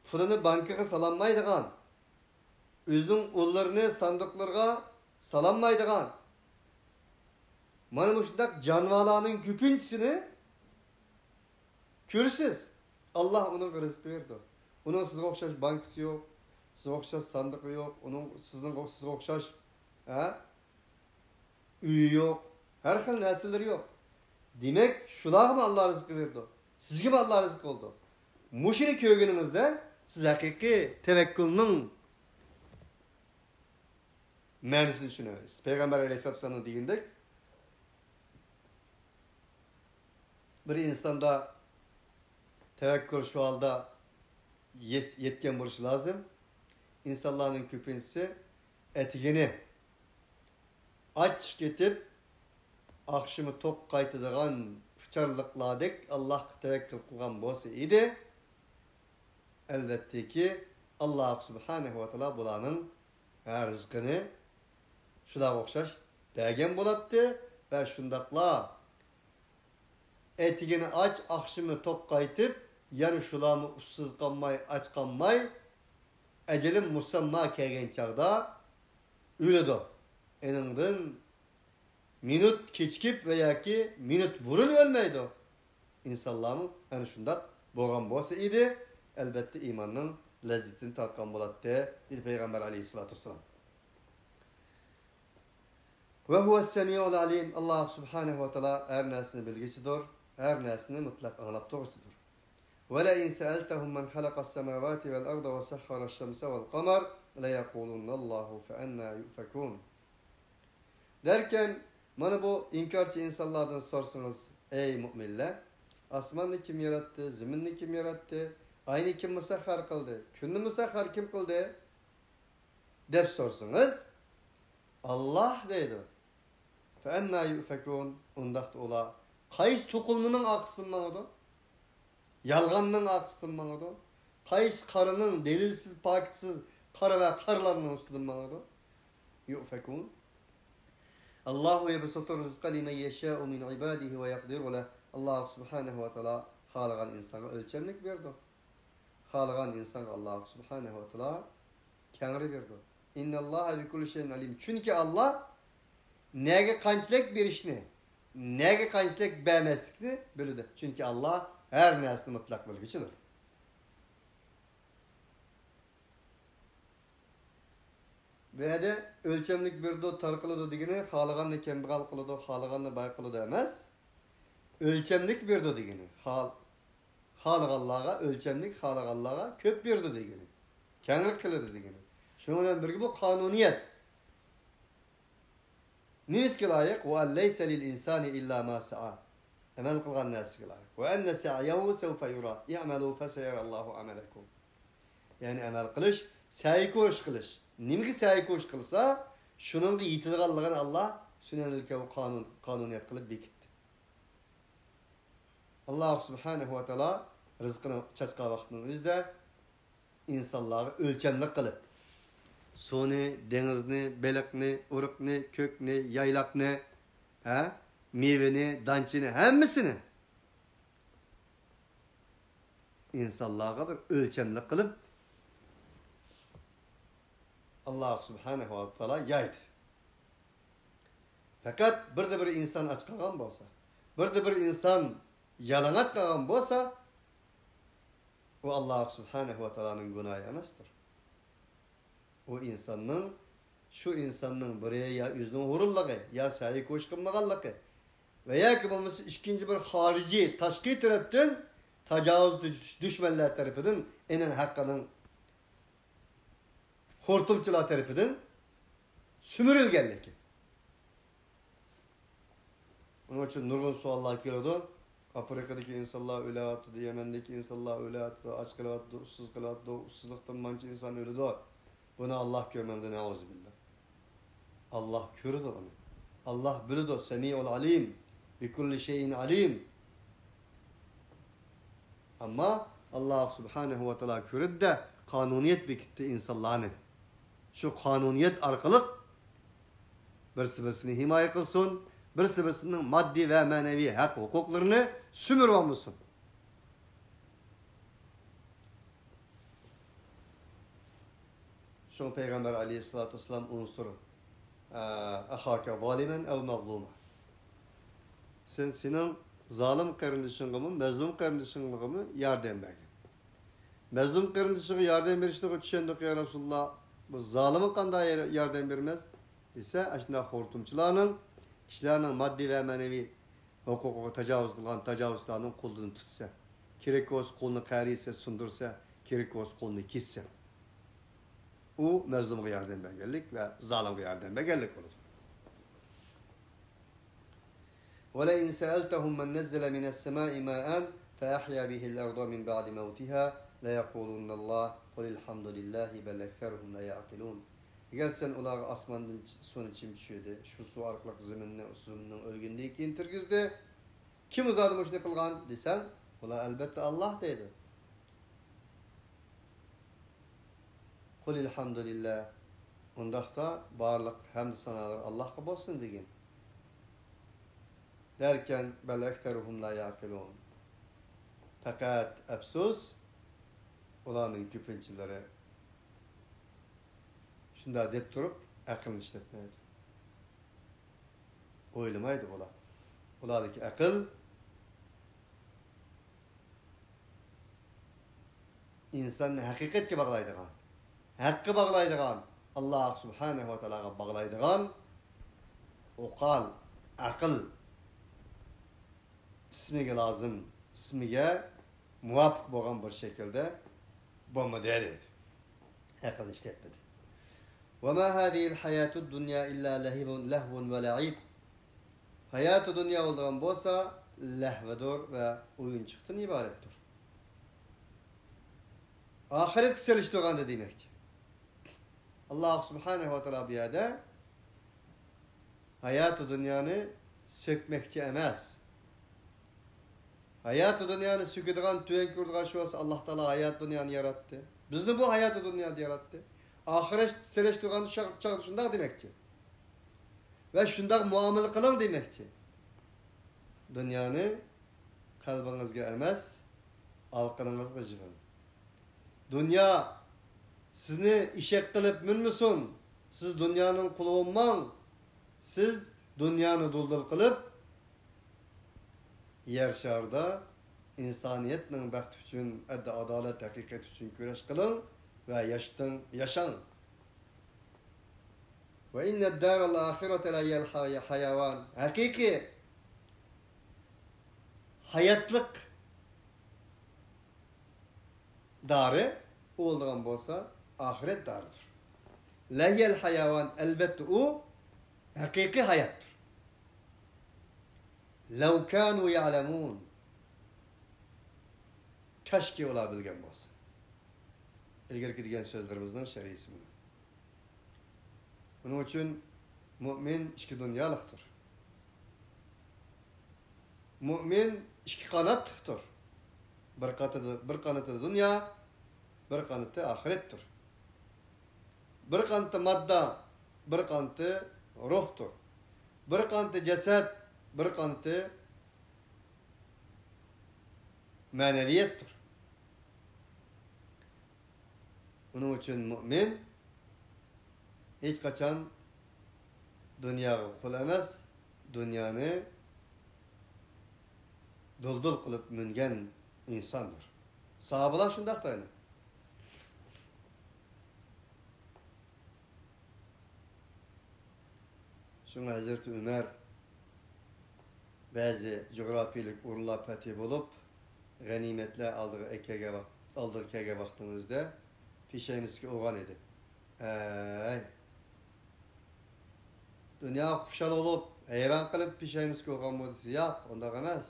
پۇلىنى بانكىغا سالالمايدىغان، ئۆزىنىڭ ئۇللىرىنى ساندۇقلىرىغا سالالمايدىغان، مانا مۇشۇنداق جانىۋارلارنىڭ كۆپىنچىسىنى كۆرىسىز. ئاللا ئۇنىڭغا رىزىق بېرىدۇ. ئۇنىڭ سىزگە ئوخشاش بانكىسى يوق، سىزگە ئوخشاش ساندۇقى يوق، ئۇنىڭ سىزنىڭ، سىزگە ئوخشاش، ھە؟ ئۆيى يوق، ھەر خىل نەرسىلىرى يوق. دېمەك، شۇلارغىمۇ ئاللا رىزقى بېرىدۇ. سىزگىمۇ ئاللا رىزقى قىلىدۇ. مۇشۇنى كۆرگىنىڭىزدە سىز ھەقىقىي تەۋەككۈلنىڭ مەنىسىنى چۈشىنەلەيسىز. پەيغەمبەر ئەلەيھىسسالاتۇ ۋەسسالامنىڭ دېگىنىدەك، بىر ئىنساندا تەۋەككۈل شۇ ھالدا يەس-، يەتكەن بولۇشى لازىم. ئىنسانلارنىڭ كۆپىنچىسى ئەتىگىنى ئاچ كېتىپ، ئاخشىمى توق قايتىدىغان ئۇچارلىقلاردەك ئاللاھقا تەۋەككۈل قىلغان بولسا ئىدى، ئەلۋەتتىكى، ئاللاھ سۇبھانەھۇ ۋە تائالا بۇلارنىڭ، ھە، رىزقىنى شۇلارغا ئوخشاش بەرگەن بولاتتى ۋە شۇنداقلا ئەتىگىنى ئاچ، ئاخشىمى توق قايتىپ، يەنە شۇلارمۇ ئۇسسىز قالماي، ئاچ قالماي، ئەجىلى مۇسەمما كەلگەن چاغدا ئۆلىدۇ. ئېنىڭدىن مىنۇت كېچىكىپ ۋە ياكى مىنۇت بۇرۇن ئۆلمەيدۇ. ئىنسانلارمۇ ئەنە شۇنداق بولغان بولسا ئىدى، ئەلۋەتتە ئىماننىڭ لەززىتىنى تارتقان بولاتتى، دېدى پەيغەمبەر ئەلەيھىسسالاتۇ ۋەسسالام. ۋە ھۇۋەس سەمىئۇل ئەلىم، ئاللاھ سۇبھانەھۇ ۋە تائالا ھەر نەرسىنى بىلگۈچىدۇر، ھەر نەرسىنى مۇتلەق ئاڭلاپ تۇرغۇچىدۇر. ولئن سألتهم من خلق السماوات والأرض وسخر الشمس والقمر ليقولن الله فأنى يؤفكون. دەركەن، مانا بۇ ئىنكارچى ئىنسانلاردىن سورىسىڭىز، ئەي مۇئمىنلەر، ئاسماننى كىم ياراتتى، زېمىننى كىم ياراتتى، ئاينى كىم مۇسەخخەر قىلدى، كۈننى مۇسەخخەر كىم قىلدى؟ دەپ سورىسىڭىز، ئاللاھ دەيدۇ. فەئەننا يۇئفەكۇن؟ ئۇنداقتا ئۇلار قايسى توقۇلمىنىڭ ئارقىسىدىن ماڭىدۇ؟ يالغاننىڭ ئارقىسىدىن ماڭىدۇ؟ قايسى قارىنىڭ، دەلىلسىز، پاكىتسىز قارا ۋە قارىلارنىڭ ئۈستىدىن ماڭىدۇ؟ يۇئفەكۇن. ئاللاھۇ يەبسۇتۇر رىزقە لىمەن يەشائۇ مىن ئىبادىھى ۋە يەقدىرۇ لەھ. ئاللاھ سۇبھانەھۇ ۋە تائالا خالىغان ئىنسانغا ئۆلچەملىك بېرىدۇ. خالىغان ئىنسانغا ئاللاھ سۇبھانەھۇ ۋە تائالا كەڭرى بېرىدۇ. ئىننەللاھە بىكۇللى شەيئىن ئەلىم. چۈنكى ئاللاھ نەگە قانچىلىك بېرىشنى، نەگە قانچىلىك بەرمەسلىكنى بىلىدۇ. چۈنكى ئاللاھ ھەر نەرسىنى مۇتلەق بىلگۈچىدۇر. بۇ يەردە ئۆلچەملىك بېرىدۇ، تار قىلىدۇ دېگىنى خالىغاننى كەمبەغەل قىلىدۇ، خالىغاننى باي قىلىدۇ ئەمەس. ئۆلچەملىك بېرىدۇ دېگىنى. خال-، خالىغانلارغا ئۆلچەملىك، خالىغانلارغا كۆپ بېرىدۇ دېگىنى. كەڭلىك قىلىدۇ دېگىنى. شۇنىڭ بىلەن بىرگە بۇ قانۇنىيەت. نېمىسىگە لايىق؟ وأن ليس للإنسان إلا ما سعى. ئەمەل قىلغان نەرسىگە لايىق. وأن سعيه سوف يرى. اعملوا فسيرى الله عملكم. يەنى ئەمەل قىلىش، سەي كوش قىلىش. نېمىگە سەي كوش قىلسا، شۇنىڭغا يېتىدىغانلىقىنى ئاللاھ سۈنەنىل كەۋ قانۇن، قانۇنىيەت قىلىپ بېكىتتى. ئاللاھ سۇبھانەھۇ ۋە تائالا رىزقىنى چاچقان ۋاقىتنىڭ ئۆزىدە ئىنسانلارغا ئۆلچەملىك قىلىپ، سۇنى، دېڭىزنى، بېلىقنى، ئۇرۇقنى، كۆكنى، يايلاقنى، ھە، مېۋىنى، دانچىنى، ھەممىسىنى ئىنسانلارغا بىر ئۆلچەملىك قىلىپ، ئاللاھ سۇبھانەھۇ ۋە تائالا يايدى. پەقەت بىردە بىر ئىنسان ئاچ قالغان بولسا، بىردە بىر ئىنسان يالىڭاچ قالغان بولسا، ئۇ ئاللاھ سۇبھانەھۇ ۋە تائالانىڭ گۇناھى ئەمەستۇر. ئۇ ئىنساننىڭ، شۇ ئىنساننىڭ بىرى يا ئۆزىنىڭ ھۇرۇنلۇقى، يا سەي كوش قىلمىغانلىقى ۋە ياكى بولمىسا ئىككىنچى بىر خارىجىي، تاشقى تەرەپتىن تاجاۋۇزچى دۈش-، دۈشمەنلەر تەرىپىدىن، ئېنىڭ ھەققىنىڭ خورتۇمچىلار تەرىپىدىن سۈمۈرۈلگەنلىكى. ئۇنىڭ ئۈچۈن نۇرغۇن سوئاللار كېلىدۇ. ئافرىقىدىكى ئىنسانلار ئۆلۈۋاتىدۇ، يەمەندىكى ئىنسانلار ئۆلۈۋاتىدۇ، ئاچ قېلىۋاتىدۇ، ئۇسسۇز قېلىۋاتىدۇ، ئۇسسۇزلۇقتىن مانچە ئىنسان ئۆلىدۇ. بۇنى ئاللاھ كۆرمەمدۇ؟ نەئۇزۇبىللا. ئاللاھ كۆرىدۇ ئۇنى. ئاللاھ بىلىدۇ. سەمىئۇل ئەلىم. بىكۇللى شەيئىن ئەلىم. ئەمما ئاللاھ سۇبھانەھۇ ۋە تائالا كۆرىدۇ-دە، قانۇنىيەت بېكىتتى ئىنسانلارنى. شۇ قانۇنىيەت ئارقىلىق بىرسى بىرسىنى ھىمايە قىلسۇن، بىرسى بىرسىنىڭ ماددىي ۋە مەنىۋى ھەق ھوقۇقلىرىنى سۈمۈرۈۋالمىسۇن. شۇڭا پەيغەمبەر ئەلەيھىسسالاتۇ ۋەسسالام ئۇنسۇر، ئە، ئەخاكە زالىمەن ئەۋ مەزلۇمە. سەن سېنىڭ زالىم قېرىندىشىڭغىمۇ، مەزلۇم قېرىندىشىڭغىمۇ ياردەم بەرگىن. مەزلۇم قېرىندىشىغا ياردەم بېرىشنى چۈشەندۇق، يا رەسۇلاللا. بۇ زالىمغا قانداق يار-، ياردەم بېرىمىز؟ دېسە، ئاشۇنداق خورتۇمچىلارنىڭ، كىشىلەرنىڭ ماددىي ۋە مەنىۋى ھوقۇقىغا تاجاۋۇز قىلغان تاجاۋۇزچىلارنىڭ قولىدىن تۇتسا، كېرەك بولسا قولىنى قەرىيسە، سۇندۇرسا، كېرەك بولسا قولىنى كېسسە، ئۇ مەزلۇمغا ياردەم بەرگەنلىك ۋە زالىمغا ياردەم بەرگەنلىك بولىدۇ. ولئن سألتهم من نزل من السماء ماء فأحيا به الأرض من بعد موتها ليقولن الله قل الحمد لله بل أكثرهم لا يعقلون. ئەگەر سەن ئۇلارغا ئاسماندىن چ-، سۇنى كىم چۈشۈردى، شۇ سۇ ئارقىلىق زېمىننى، زېمىننىڭ ئۆلگىنىدىن كېيىن تىرگۈزدى، كىم ئۇ زادى مۇشۇنى قىلغان دېسەڭ، ئۇلار ئەلبەتتە ئاللاھ دەيدۇ. قل الحمد لله. ئۇنداقتا بارلىق ھەمدۇ سانالار ئاللاھقا بولسۇن دېگىن. دەركەن، بەل ئەكسەرۇھۇم لا يەقىلۇن. پەقەت ئەپسۇس، ئۇلارنىڭ كۆپىنچىلىرى شۇنداق دەپ تۇرۇپ ئەقلىنى ئىشلەتمەيدۇ. ئويلىمايدۇ بۇلار. ئۇلاردىكى ئەقىل ئىنساننى ھەقىقەتكە باغلايدىغان، ھەققە باغلايدىغان، ئاللاھ سۇبھانەھۇ ۋە تائالاغا باغلايدىغان ئوقال، ئەقىل، ئىسمىگە لازىم، ئىسمىگە مۇۋاپىق بولغان بىر شەكىلدە بولمىدى دەيدۇ. ئەقىلنى ئىشلەتمىدى. وما هذه الحياة الدنيا إلا لهو، لهو ولعب. ھاياتى دۇنيا بولىدىغان بولسا، لەھۋىدۇر ۋە ئويۇنچۇقتىن ئىبارەتتۇر. ئاخىرەتكە سېلىشتۇرغاندا دېمەكچى. ئاللاھ سۇبھانەھۇ ۋە تائالا بۇ يەردە ھاياتى دۇنيانى سۆكمەكچى ئەمەس. ھاياتى دۇنيانى سۆكىدىغان، تۆۋەن كۆرىدىغان شۇ بولسا، ئاللاھ تائالا ھاياتى دۇنيانى ياراتتى. بىزنى بۇ ھاياتى دۇنيادا ياراتتى. ئاخىرەت سېلىشتۇرغان شا-، چاغدا شۇنداق دېمەكچى. ۋە شۇنداق مۇئامىلە قىلىڭ دېمەكچى. دۇنيانى قەلبىڭىزگە ئەمەس، ئالىقىنىڭىزغا يىغىڭ. دۇنيا سىزنى ئېشەك قىلىپ مىنمىسۇن. سىز دۇنيانىڭ قۇلى بولماڭ. سىز دۇنيانى دۇلدۇل قىلىپ، يەر شارىدا ئىنسانىيەتنىڭ بەختى ئۈچۈن، ئەدىل-ئادالەت، ھەقىقەت ئۈچۈن كۈرەش قىلىڭ ۋە ياشىتىڭ، ياشاڭ. وإن الدار الآخرة لهي الحيوان. ھەقىقىي ھاياتلىق دارى بولىدىغان بولسا، ئاخىرەت دارىدۇر. لهي الحيوان، ئەلبەتتە ئۇ ھەقىقىي ھاياتتۇر. لو كانوا يعلمون. كاشكى ئۇلار بىلگەن بولسا. ئىلگىرىكى دېگەن سۆزلىرىمىزنىڭ شەرھىسى بۇ. ئۇنىڭ ئۈچۈن مۇئمىن ئىككى دۇنيالىقتۇر. مۇئمىن ئىككى قاناتلىقتۇر. بىر قانىتى، بىر قانىتى دۇنيا، بىر قانىتى ئاخىرەتتۇر. بىر قانىتى ماددا، بىر قانىتى روھتۇر. بىر قانىتى جەسەت، بىر قانىتى مەنەۋىيەتتۇر. ئۇنىڭ ئۈچۈن مۇئمىن ھېچقاچان دۇنياغا قۇل ئەمەس، دۇنيانى دۇلدۇل قىلىپ مىنگەن ئىنساندۇر. ساھابىلار شۇنداق دەيدۇ. شۇڭا ھەزرىتى ئۆمەر بەزى جۇغراپىيىلىك ئورۇنلار پەتھى بولۇپ، غەنىيمەتلەر ئالدىغا كەلگەن ۋاق-، ئالدىغا كەلگەن ۋاقتىمىزدا پېشانىسىگە ئۇرغان ئىدى. ھەي، دۇنياغا خۇشال بولۇپ، ھەيران قېلىپ پېشانىسىگە ئۇرغانمۇ دېسە، ياق، ئۇنداق ئەمەس.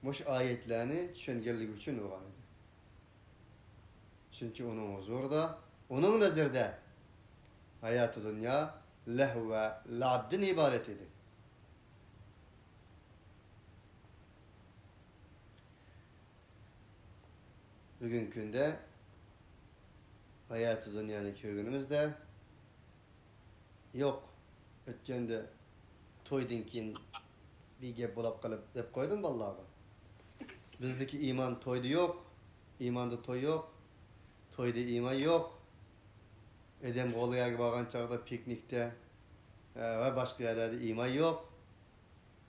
مۇشۇ ئايەتلەرنى چۈشەنگەنلىكى ئۈچۈن ئۇرغان ئىدى. چۈنكى ئۇنىڭ ھۇزۇرىدا، ئۇنىڭ نەزىرىدە ھاياتى دۇنيا لەھۋ ۋە لەئىبتىن ئىبارەت ئىدى. بۈگۈنكى كۈندە ھاياتى دۇنيانى كۆرگىنىمىزدە، يوق، ئۆتكەندە تويدىن كېيىن بىر گەپ بولاپ قېلىپ دەپ قويدۇم بالىلارغا. بىزدىكى ئىمان تويدا يوق، ئىماندا توي يوق، تويدا ئىمان يوق. ئادەم غۇلياگە بارغان چاغدا پىكنىكتە، ئە، ۋە باشقا يەرلەردە ئىمان يوق.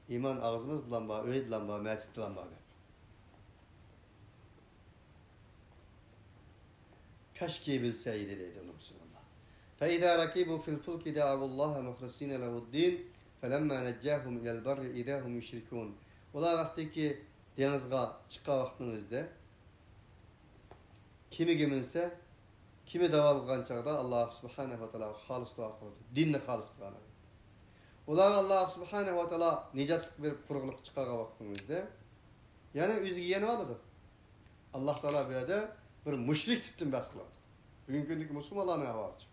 ئىمان ئاغزىمىزدىلا بار، ئۆيدىلا بار، مەسچىتتىلا بار دەپ. كاشكى بىلسە ئىدى دەيدۇ ئۇنىڭ ئۈچۈن ئاللا. فإذا ركبوا في الفلك دعوا الله مخلصين له الدين فلما نجاهم إلى البر إذا هم يشركون. ئۇلار ۋاقتىكى دېڭىزغا چىققان ۋاقىتنىڭ ئۆزىدە كېمىگە مىنسە، كېمە داۋالغان چاغدا ئاللا سۇبھانەھۇ ۋە تائالاغا خالىس دۇئا قىلىدۇ. دىننى خالىس قىلغان. ئۇلارغا ئاللا سۇبھانەھۇ ۋە تائالا نىجاتلىق بېرىپ، قۇرۇقلۇققا چىقارغان ۋاقىتنىڭ ئۆزىدە يەنە ئۆزىگە يېنىۋالىدۇ. ئاللا تائالا بۇ يەردە بىر مۇشرىك تىپتىن بەھس قىلىۋاتىدۇ. بۈگۈنكى كۈندىكى مۇسۇلمانلارنىڭ ئەھۋالىچۇ.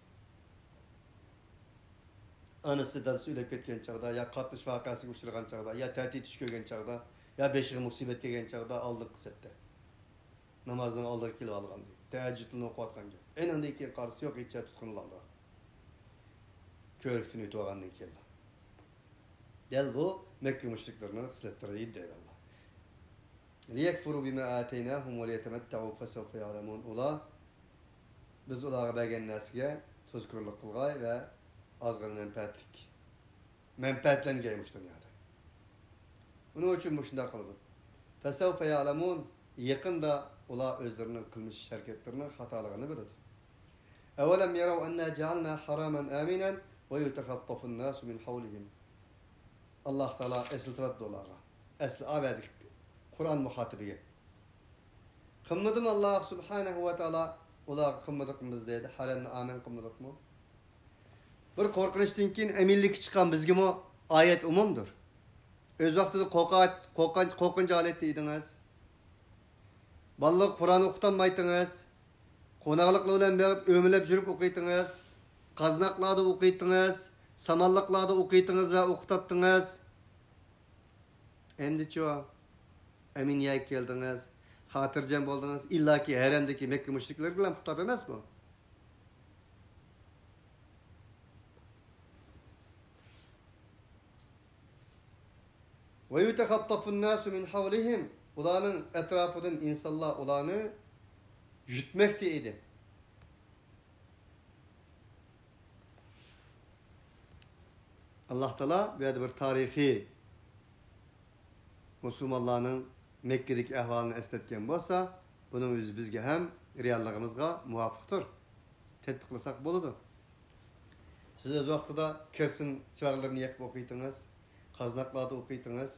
ئانىسى، دادىسى ئۆلۈپ كەتكەن چاغدا، يا قاتنىش ۋەقەسىگە ئۇچرىغان چاغدا، يا تەتۈر چۈش كۆرگەن چاغدا، يا بېشىغا مۇسىبەت كەلگەن چاغدا ئالدىنقى سەپتە. نامازنىڭ ئالدىغا كېلىۋالغان دەيدۇ. تەھەججۇدنى ئوقۇۋاتقان گەپ. ئېنىڭدىن كېيىن قارىسا يوق، ھېچ يەر تۇتقىنى بولالمىغان. كۆۋرۈكتىن ئۆتۈۋالغاندىن كېيىنلا. دەل بۇ مەككە مۇشرىكلىرىنىڭ خىسلەتلىرى ئىدى دەيدۇ ئاللا. ليكفروا بما آتيناهم وليتمتعوا فسوف يعلمون. ئۇلار، بىز ئۇلارغا بەرگەن نەرسىگە تۇزكورلۇق قىلغاي ۋە ئازغىنە مەنپەئەتلىك، مەنپەئەتلەنگەي مۇشۇ دۇنيادا. ئۇنىڭ ئۈچۈن مۇشۇنداق قىلىدۇ. فسوف يعلمون، يېقىندا ئۇلار ئۆزلىرىنىڭ قىلمىش ھەرىكەتلىرىنىڭ خاتالىقىنى بىلىدۇ. أولم يروا أنا جعلنا حرما آمنا ويتخطف الناس من حولهم. ئاللا تائالا ئەسلىتىۋاتىدۇ ئۇلارغا. ئەسلى ئاۋەدىكى قۇرئان مۇخاتىپىگە. قىلمىدىمۇ ئاللا سۇبھانەھۇ ۋە تائالا ئۇلارغا قىلمىدۇقمۇ بىز دەيدۇ، ھەرەمنى ئامىن قىلمىدۇقمۇ؟ بىر قورقۇنچتىن كېيىن ئەمىنلىككە چىققان بىزگىمۇ ئايەت ئومۇمدۇر. ئۆز ۋاقتىدا قورقا-، قورققان-، قورقۇنچ ھالەتتە ئىدىڭىز. بالىلارغا قۇرئان ئوقۇتالمايتتىڭىز. قوناقلىقلار بىلەن بېرىپ ئۆمىلەپ يۈرۈپ ئوقۇيتتىڭىز. قازناقلاردا ئوقۇيتتىڭىز. سامانلىقلاردا ئوقۇيتتىڭىز ۋە ئوقۇتاتتىڭىز. ئەمدىچۇ؟ ئەمىن يەرگە كەلدىڭىز. خاتىرجەم بولدىڭىز. ئىللاكى ھەرەمدىكى مەككە مۇشرىكلىرى بىلەن خىتاب ئەمەسمۇ؟ ويتخطف الناس من حولهم. ئۇلارنىڭ ئەتراپىدىن ئىنسانلار ئۇلارنى يۈتمەكتە ئىدى. ئاللا تائالا بۇ يەردە بىر تارىخىي مۇسۇلمانلارنىڭ مەككىدىكى ئەھۋالىنى ئەسلەتكەن بولسا، بۇنىڭ ئۆزى بىزگە ھەم رېئاللىقىمىزغا مۇۋاپىقتۇر. تەتبىقلىساق بولىدۇ. سىز ئۆز ۋاقتىدا كىرسىن چىراغلىرىنى يېقىپ ئوقۇيتتىڭىز، قازناقلاردا ئوقۇيتتىڭىز،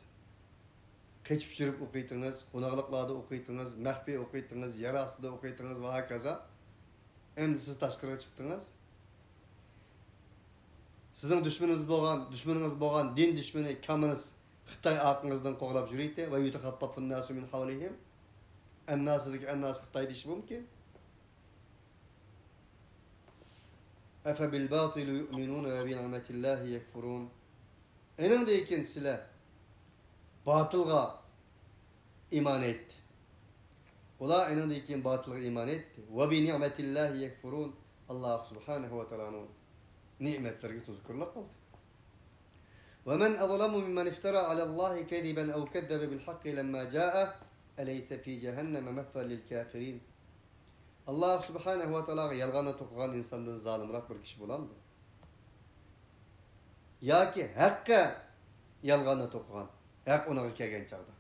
قېچىپ يۈرۈپ ئوقۇيتتىڭىز، قوناقلىقلاردا ئوقۇيتتىڭىز، مەخپىي ئوقۇيتتىڭىز، يەر ئاستىدا ئوقۇيتتىڭىز ۋە ھاكازا. ئەمدى سىز تاشقىرىغا چىقتىڭىز. سىزنىڭ دۈشمىنىڭىز بولغان، دۈشمىنىڭىز بولغان دىن دۈشمىنى كوممۇنىست خىتاي ئارقىڭىزدىن قوغلاپ يۈرۈيتتى. ويتخطف الناس من حولهم. ئەنناسىدىكى ئەنناس خىتاي دېيىشى مۇمكىن. أفبالباطل يؤمنون وبنعمة الله يكفرون. ئېنىڭدىن كېيىن سىلەر باتىلغا ئىمان ئېيتتى. ئۇلار ئېنىڭدىن كېيىن باتىلغا ئىمان ئېيتتى. وبنعمة الله يكفرون. ئاللا سۇبھانەھۇ ۋە تائالانىڭ نېمەتلىرىگە تۇزكورلۇق قىلدى. ومن أظلم ممن افترى على الله كذبا أو كذب بالحق لما جاءه أليس في جهنم مثوى للكافرين. ئاللا سۇبھانەھۇ ۋە تائالاغا يالغاننى توقۇغان ئىنساندىن زالىمراق بىر كىشى بولامدۇ؟ ياكى ھەققە يالغاننى توقۇغان، ھەق ئۇنىڭغا كەلگەن چاغدا.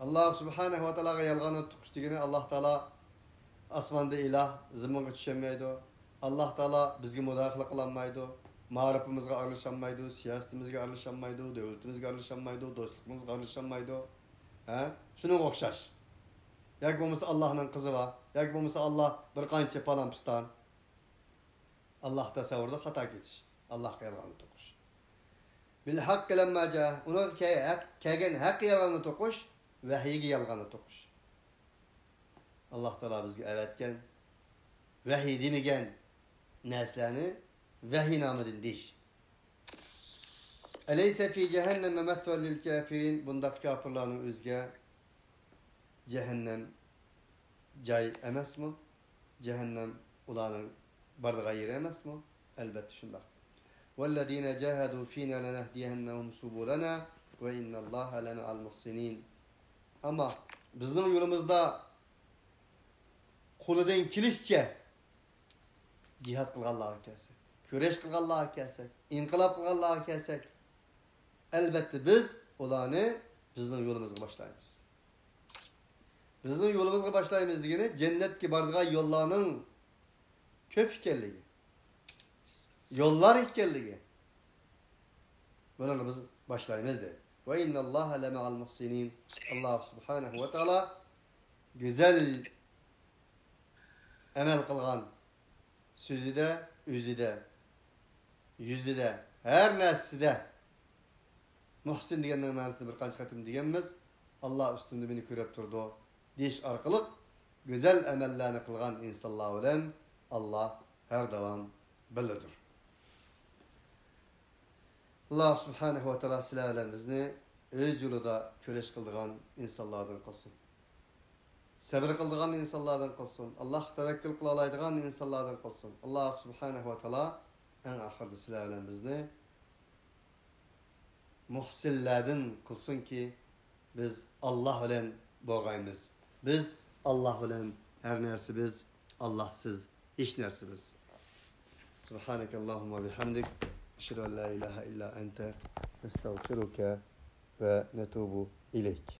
ئاللا سۇبھانەھۇ ۋە تائالاغا يالغاننى توقۇش دېگىنى، ئاللا تائالا ئاسماندا ئىلاھ، زېمىنغا چۈشەلمەيدۇ. ئاللا تائالا بىزگە مۇداخىلە قىلالمايدۇ. مائارىپىمىزغا ئارىلىشالمايدۇ، سىياسىتىمىزگە ئارىلىشالمايدۇ، دۆلىتىمىزگە ئارىلىشالمايدۇ، دوستلۇقىمىزغا ئارىلىشالمايدۇ. ھە؟ شۇنىڭغا ئوخشاش. ياكى بولمىسا ئاللانىڭ قىزى بار. ياكى بولمىسا ئاللا بىر قانچە پالان پىستان. ئاللا تەسەۋۋۇردا خاتا كېتىش. ئاللاغا يالغاننى توقۇش. بالحق لما جاءه. ئۇنىڭغا كە-، ھەق، كەلگەن ھەققە يالغاننى توقۇش، ۋەھىيگە يالغاننى توقۇش. ئاللا تائالا بىزگە ئەۋەتكەن ۋەھىي دېمىگەن نەرسىلەرنى ۋەھىينامىدىن دېيىش. أليس في جهنم مثوى للكافرين. بۇنداق كاپىرلارنىڭ ئۆزىگە جەھەننەم جاي ئەمەسمۇ؟ جەھەننەم ئۇلارنىڭ بارىدىغان يېرى ئەمەسمۇ؟ ئەلبەتتە شۇنداق. والذين جاهدوا فينا لنهدينهم سبلنا وإن الله لمع المحسنين. ئەمما بىزنىڭ يولىمىزدا قولىدىن كېلىشىچە جىھاد قىلغانلارغا كەلسەك، كۈرەش قىلغانلارغا كەلسەك، ئىنقىلاب قىلغانلارغا كەلسەك، ئەلۋەتتە بىز ئۇلارنى بىزنىڭ يولىمىزغا باشلايمىز. بىزنىڭ يولىمىزغا باشلايمىز دېگىنى جەننەتكە بارىدىغان يوللارنىڭ كۆپ ئىكەنلىكى، يوللار ئىكەنلىكى. بۇنىڭغا بىز باشلايمىز دەيدۇ. وإن الله لمع المحسنين. ئاللاھ سۇبھانەھۇ ۋە تائالا گۈزەل ئەمەل قىلغان سۆزىدە، ئۆزىدە، يۈزىدە، ھەر نەرسىدە. مۇھسىن دېگەننىڭ مەنىسىنى بىر قانچە قېتىم دېگەنمىز، ئاللاھ ئۈستۈمدە مېنى كۆرۈپ تۇرىدۇ دېيىش ئارقىلىق گۈزەل ئەمەللەرنى قىلغان ئىنسانلار بىلەن ئاللاھ ھەر داۋام بىللىدۇر. ئاللاھ سۇبھانەھۇ ۋە تائالا سىلەر بىلەن بىزنى ئۆز يولىدا كۈرەش قىلىدىغان ئىنسانلاردىن قىلسۇن. سەبرى قىلىدىغان ئىنسانلاردىن قىلسۇن. ئاللاھقا تەۋەككۈل قىلالايدىغان ئىنسانلاردىن قىلسۇن. ئاللاھ سۇبھانەھۇ ۋە تائالا ئەڭ ئاخىرىدا سىلەر بىلەن بىزنى مۇھسىنلاردىن قىلسۇنكى، بىز ئاللاھ بىلەن بولغايمىز. بىز ئاللاھ بىلەن ھەر نەرسىبىز، ئاللاھسىز ھېچ نەرسىبىز. سبحانك اللهم وبحمدك، نشهد أن لا إله إلا أنت، نستغفرك ونتوب إليك.